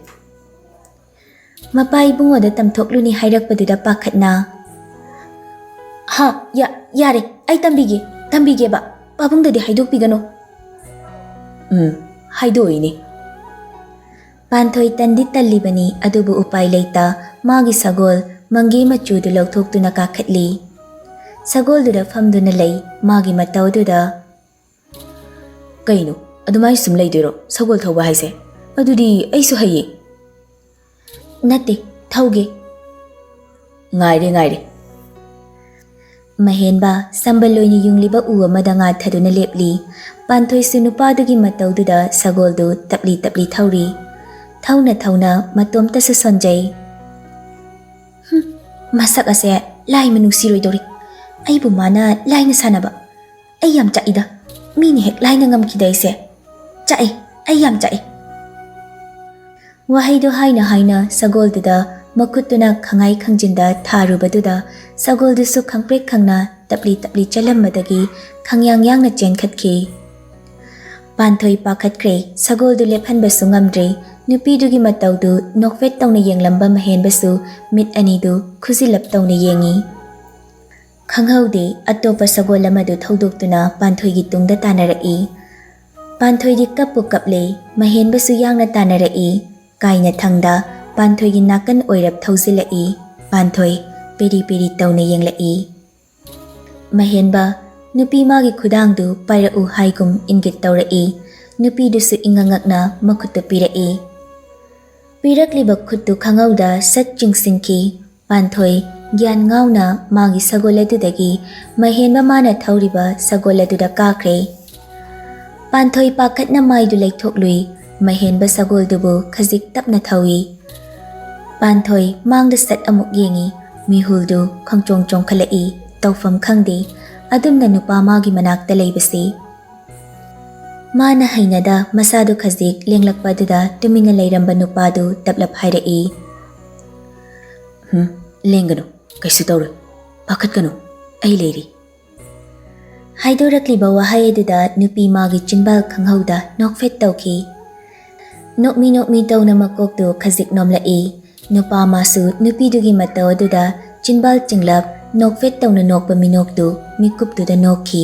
ꯃꯄꯥ ꯏꯕꯨꯡꯉꯣꯗ ꯇꯝꯊꯣꯛꯂꯨꯅꯤ ꯍꯥꯏꯔꯛꯄꯗꯨꯗ ꯄꯥꯈꯠꯅ, ꯍꯥ, ꯌꯥ-, ꯌꯥꯔꯦ, ꯑꯩ ꯇꯝꯕꯤꯒꯦ, ꯇꯝꯕꯤꯒꯦꯕ꯫ ꯄꯥꯕꯨꯡꯗꯗꯤ ꯍꯥꯏꯗꯣꯛꯄꯤꯒꯅꯨ꯫ ꯎꯝ, ꯍꯥꯏꯗꯣꯛꯏꯅꯦ꯫ ꯄꯥꯟꯊꯣꯏ ꯇꯟꯗꯤ ꯇꯜꯂꯤꯕꯅꯤ, ꯑꯗꯨꯕꯨ ꯎꯄꯥꯏ ꯂꯩꯇ ꯃꯥꯒꯤ ꯁꯒꯣꯜ ꯃꯪꯒꯦ ꯃꯆꯨꯗꯨ ꯂꯧꯊꯣꯛꯇꯨꯅ ꯀꯥꯈꯠꯂꯤ꯫ ꯁꯒꯣꯜꯗꯨꯗ ꯐꯝꯗꯨꯅ ꯂꯩ꯫ ꯃꯥꯒꯤ ꯃꯇꯧꯗꯨꯗ, "ꯀꯩꯅꯣ, ꯑꯗꯨꯃꯥꯏꯅ ꯁꯨꯝ ꯂꯩꯗꯣꯏꯔꯣ ꯁꯒꯣꯜ ꯊꯧꯕ ꯍꯥꯏꯁꯦ? ꯑꯗꯨꯗꯤ ꯑꯩꯁꯨ ꯍꯩꯌꯦ꯫" "ꯅꯠꯇꯦ, ꯊꯧꯒꯦ꯫" "ꯉꯥꯏꯔꯦ, ꯉꯥꯏꯔꯦ꯫" ꯃꯍꯦꯟꯕ ꯁꯝꯕꯜ ꯑꯣꯏꯅ ꯌꯨꯡꯂꯤꯕ ꯎ ꯑꯃꯗ ꯉꯥꯊꯗꯨꯅ ꯂꯦꯞꯂꯤ꯫ ꯄꯥꯟꯊꯣꯏꯁꯨ ꯅꯨꯄꯥꯗꯨꯒꯤ ꯃꯇꯧꯗꯨꯗ ꯁꯒꯣꯜꯗꯨ ꯇꯞꯂꯤ ꯇꯞꯂꯤ ꯊꯧꯔꯤ꯫ ꯊꯧꯅ ꯊꯧꯅ ꯃꯇꯣꯝꯇꯁꯨ ꯁꯣꯟꯖꯩ꯫ "ꯍꯨꯝ, ꯃꯁꯛ ꯑꯁꯦ ꯂꯥꯏ ꯃꯅꯨꯡ ꯁꯤꯔꯣꯏꯗꯧꯔꯤ꯫ ꯑꯩꯕꯨ ꯃꯥꯅ ꯂꯥꯏꯅ ꯁꯥꯟꯅꯕ꯫ ꯑꯩ ꯌꯥꯝ ꯆꯥꯛꯏꯗ꯫ ꯃꯤꯅ ꯍꯦꯛ ꯂꯥꯏꯅ ꯉꯝꯈꯤꯗ ꯑꯩꯁꯦ꯫ ꯆꯥꯛꯑꯦ, ꯑꯩ ꯌꯥꯝ ꯆꯥꯛꯑꯦ꯫" ꯋꯥꯍꯩꯗꯨ ꯍꯥꯏꯅ ꯍꯥꯏꯅ ꯁꯒꯣꯜꯗꯨꯗ ꯃꯈꯨꯠꯇꯨꯅ ꯈꯪꯉꯥꯏ ꯈꯪꯖꯤꯟꯗ ꯊꯥꯔꯨꯕꯗꯨꯗ ꯁꯒꯣꯜꯗꯨꯁꯨ ꯈꯪꯄ꯭ꯔꯦꯛ ꯈꯪꯅ ꯇꯞꯂꯤ ꯇꯞꯂꯤ ꯆꯠꯂꯝꯕꯗꯒꯤ ꯈꯪꯌꯥꯡ ꯌꯥꯡꯅ ꯆꯦꯟꯈꯠꯈꯤ꯫ ꯄꯥꯟꯊꯣꯏ ꯄꯥꯈꯠꯈ꯭ꯔꯦ꯫ ꯁꯒꯣꯜꯗꯨ ꯂꯦꯞꯍꯟꯕꯁꯨ ꯉꯝꯗ꯭ꯔꯦ꯫ ꯅꯨꯄꯤꯗꯨꯒꯤ ꯃꯇꯧꯗꯨ ꯅꯣꯛꯐꯦꯠ ꯇꯧꯅ ꯌꯦꯡꯂꯝꯕ ꯃꯍꯦꯟꯕꯁꯨ ꯃꯤꯠ ꯑꯅꯤꯗꯨ ꯈꯨꯖꯤꯜꯂꯞ ꯇꯧꯅ ꯌꯦꯡꯉꯤ꯫ ꯈꯪꯍꯧꯗꯦ, ꯑꯇꯣꯞꯄ ꯁꯒꯣꯜ ꯑꯃꯗꯨ ꯊꯧꯗꯣꯛꯇꯨꯅ ꯄꯥꯟꯊꯣꯏꯒꯤ ꯇꯨꯡꯗ ꯇꯥꯟꯅꯔꯛꯏ꯫ ꯄꯥꯟꯊꯣꯏꯗꯤ ꯀꯞꯄꯨ ꯀꯞꯂꯦ꯫ ꯃꯍꯦꯟꯕꯁꯨ ꯌꯥꯡꯅ ꯇꯥꯟꯅꯔꯛꯏ꯫ ꯀꯥꯏꯅ ꯊꯪꯗ ꯄꯥꯟꯊꯣꯏꯒꯤ ꯅꯥꯀꯟ ꯑꯣꯏꯔꯞ ꯊꯧꯖꯤꯜꯂꯛꯏ꯫ ꯄꯥꯟꯊꯣꯏ ꯄꯦꯔꯤ ꯄꯦꯔꯤ ꯇꯧꯅ ꯌꯦꯡꯂꯛꯏ꯫ ꯃꯍꯦꯟꯕ, ꯅꯨꯄꯤ ꯃꯥꯒꯤ ꯈꯨꯗꯥꯡꯗꯨ ꯄꯥꯏꯔꯛꯎ ꯍꯥꯏꯒꯨꯝ ꯏꯪꯒꯤꯠ ꯇꯧꯔꯛꯏ꯫ ꯅꯨꯄꯤꯗꯨꯁꯨ ꯏꯉꯛꯉꯛꯅ ꯃꯈꯨꯠꯇꯨ ꯄꯤꯔꯛꯏ꯫ ꯄꯤꯔꯛꯂꯤꯕ ꯈꯨꯠꯇꯨ ꯈꯪꯍꯧꯗ ꯁꯠ ꯆꯤꯡꯁꯤꯟꯈꯤ꯫ ꯄꯥꯟꯊꯣꯏ ꯒ꯭ꯌꯥꯟ ꯉꯥꯎꯅ ꯃꯥꯒꯤ ꯁꯒꯣꯜ ꯑꯗꯨꯗꯒꯤ ꯃꯍꯦꯟꯕ ꯃꯥꯅ ꯊꯧꯔꯤꯕ ꯁꯒꯣꯜ ꯑꯗꯨꯗ ꯀꯥꯈ꯭ꯔꯦ꯫ ꯄꯥꯟꯊꯣꯏ ꯄꯥꯈꯠꯅ ꯃꯥꯏꯗꯨ ꯂꯩꯊꯣꯛꯂꯨꯏ꯫ ꯃꯍꯦꯟꯕ ꯁꯒꯣꯜꯗꯨꯕꯨ ꯈꯖꯤꯛ ꯇꯞꯅ ꯊꯧꯏ꯫ ꯄꯥꯟꯊꯣꯏ ꯃꯥꯡꯗ ꯁꯠ ꯑꯃꯨꯛ ꯌꯦꯡꯏ꯫ ꯃꯤꯍꯨꯜꯗꯨ ꯈꯣꯡꯆꯣꯡ ꯆꯣꯡꯈꯠꯂꯛꯏ꯫ ꯇꯧꯐꯝ ꯈꯪꯗꯦ꯫ ꯑꯗꯨꯝꯅ ꯅꯨꯄꯥ ꯃꯥꯒꯤ ꯃꯅꯥꯛꯇ ꯂꯩꯕꯁꯤ꯫ ꯃꯥꯅ ꯍꯩꯅꯗ ꯃꯁꯥꯗꯨ ꯈꯖꯤꯛ ꯂꯦꯡꯂꯛꯄ ꯑꯗꯨꯗ ꯇꯨꯃꯤꯟꯅ ꯂꯩꯔꯝꯕ ꯅꯨꯄꯥꯗꯨ ꯇꯞꯂꯞ ꯍꯥꯏꯔꯛꯏ, "ꯍꯨꯝ, ꯂꯦꯡꯒꯅꯨ, ꯀꯩꯁꯨ ꯇꯧꯔꯣꯏ, ꯄꯥꯈꯠꯀꯅꯨ, ꯑꯩ ꯂꯩꯔꯤ꯫" ꯍꯥꯏꯗꯣꯔꯛꯂꯤꯕ ꯋꯥꯍꯩ ꯑꯗꯨꯗ ꯅꯨꯄꯤ ꯃꯥꯒꯤ ꯆꯤꯟꯕꯥꯜ ꯈꯪꯍꯧꯗ ꯅꯣꯛꯐꯦꯠ ꯇꯧꯈꯤ꯫ ꯅꯣꯛꯃꯤ ꯅꯣꯛꯃꯤ ꯇꯧꯅ ꯃꯀꯣꯛꯇꯨ ꯈꯖꯤꯛ ꯅꯣꯝꯂꯛꯏ꯫ ꯅꯨꯄꯥ ꯃꯥꯁꯨ ꯅꯨꯄꯤꯗꯨꯒꯤ ꯃꯇꯧ ꯑꯗꯨꯗ ꯆꯤꯟꯕꯥꯜ ꯆꯤꯡꯂꯞ ꯅꯣꯛꯐꯦꯠ ꯇꯧꯅ ꯅꯣꯛꯄ ꯃꯤꯅꯣꯛꯇꯨ ꯃꯤꯀꯨꯞꯇꯨꯗ ꯅꯣꯛꯈꯤ꯫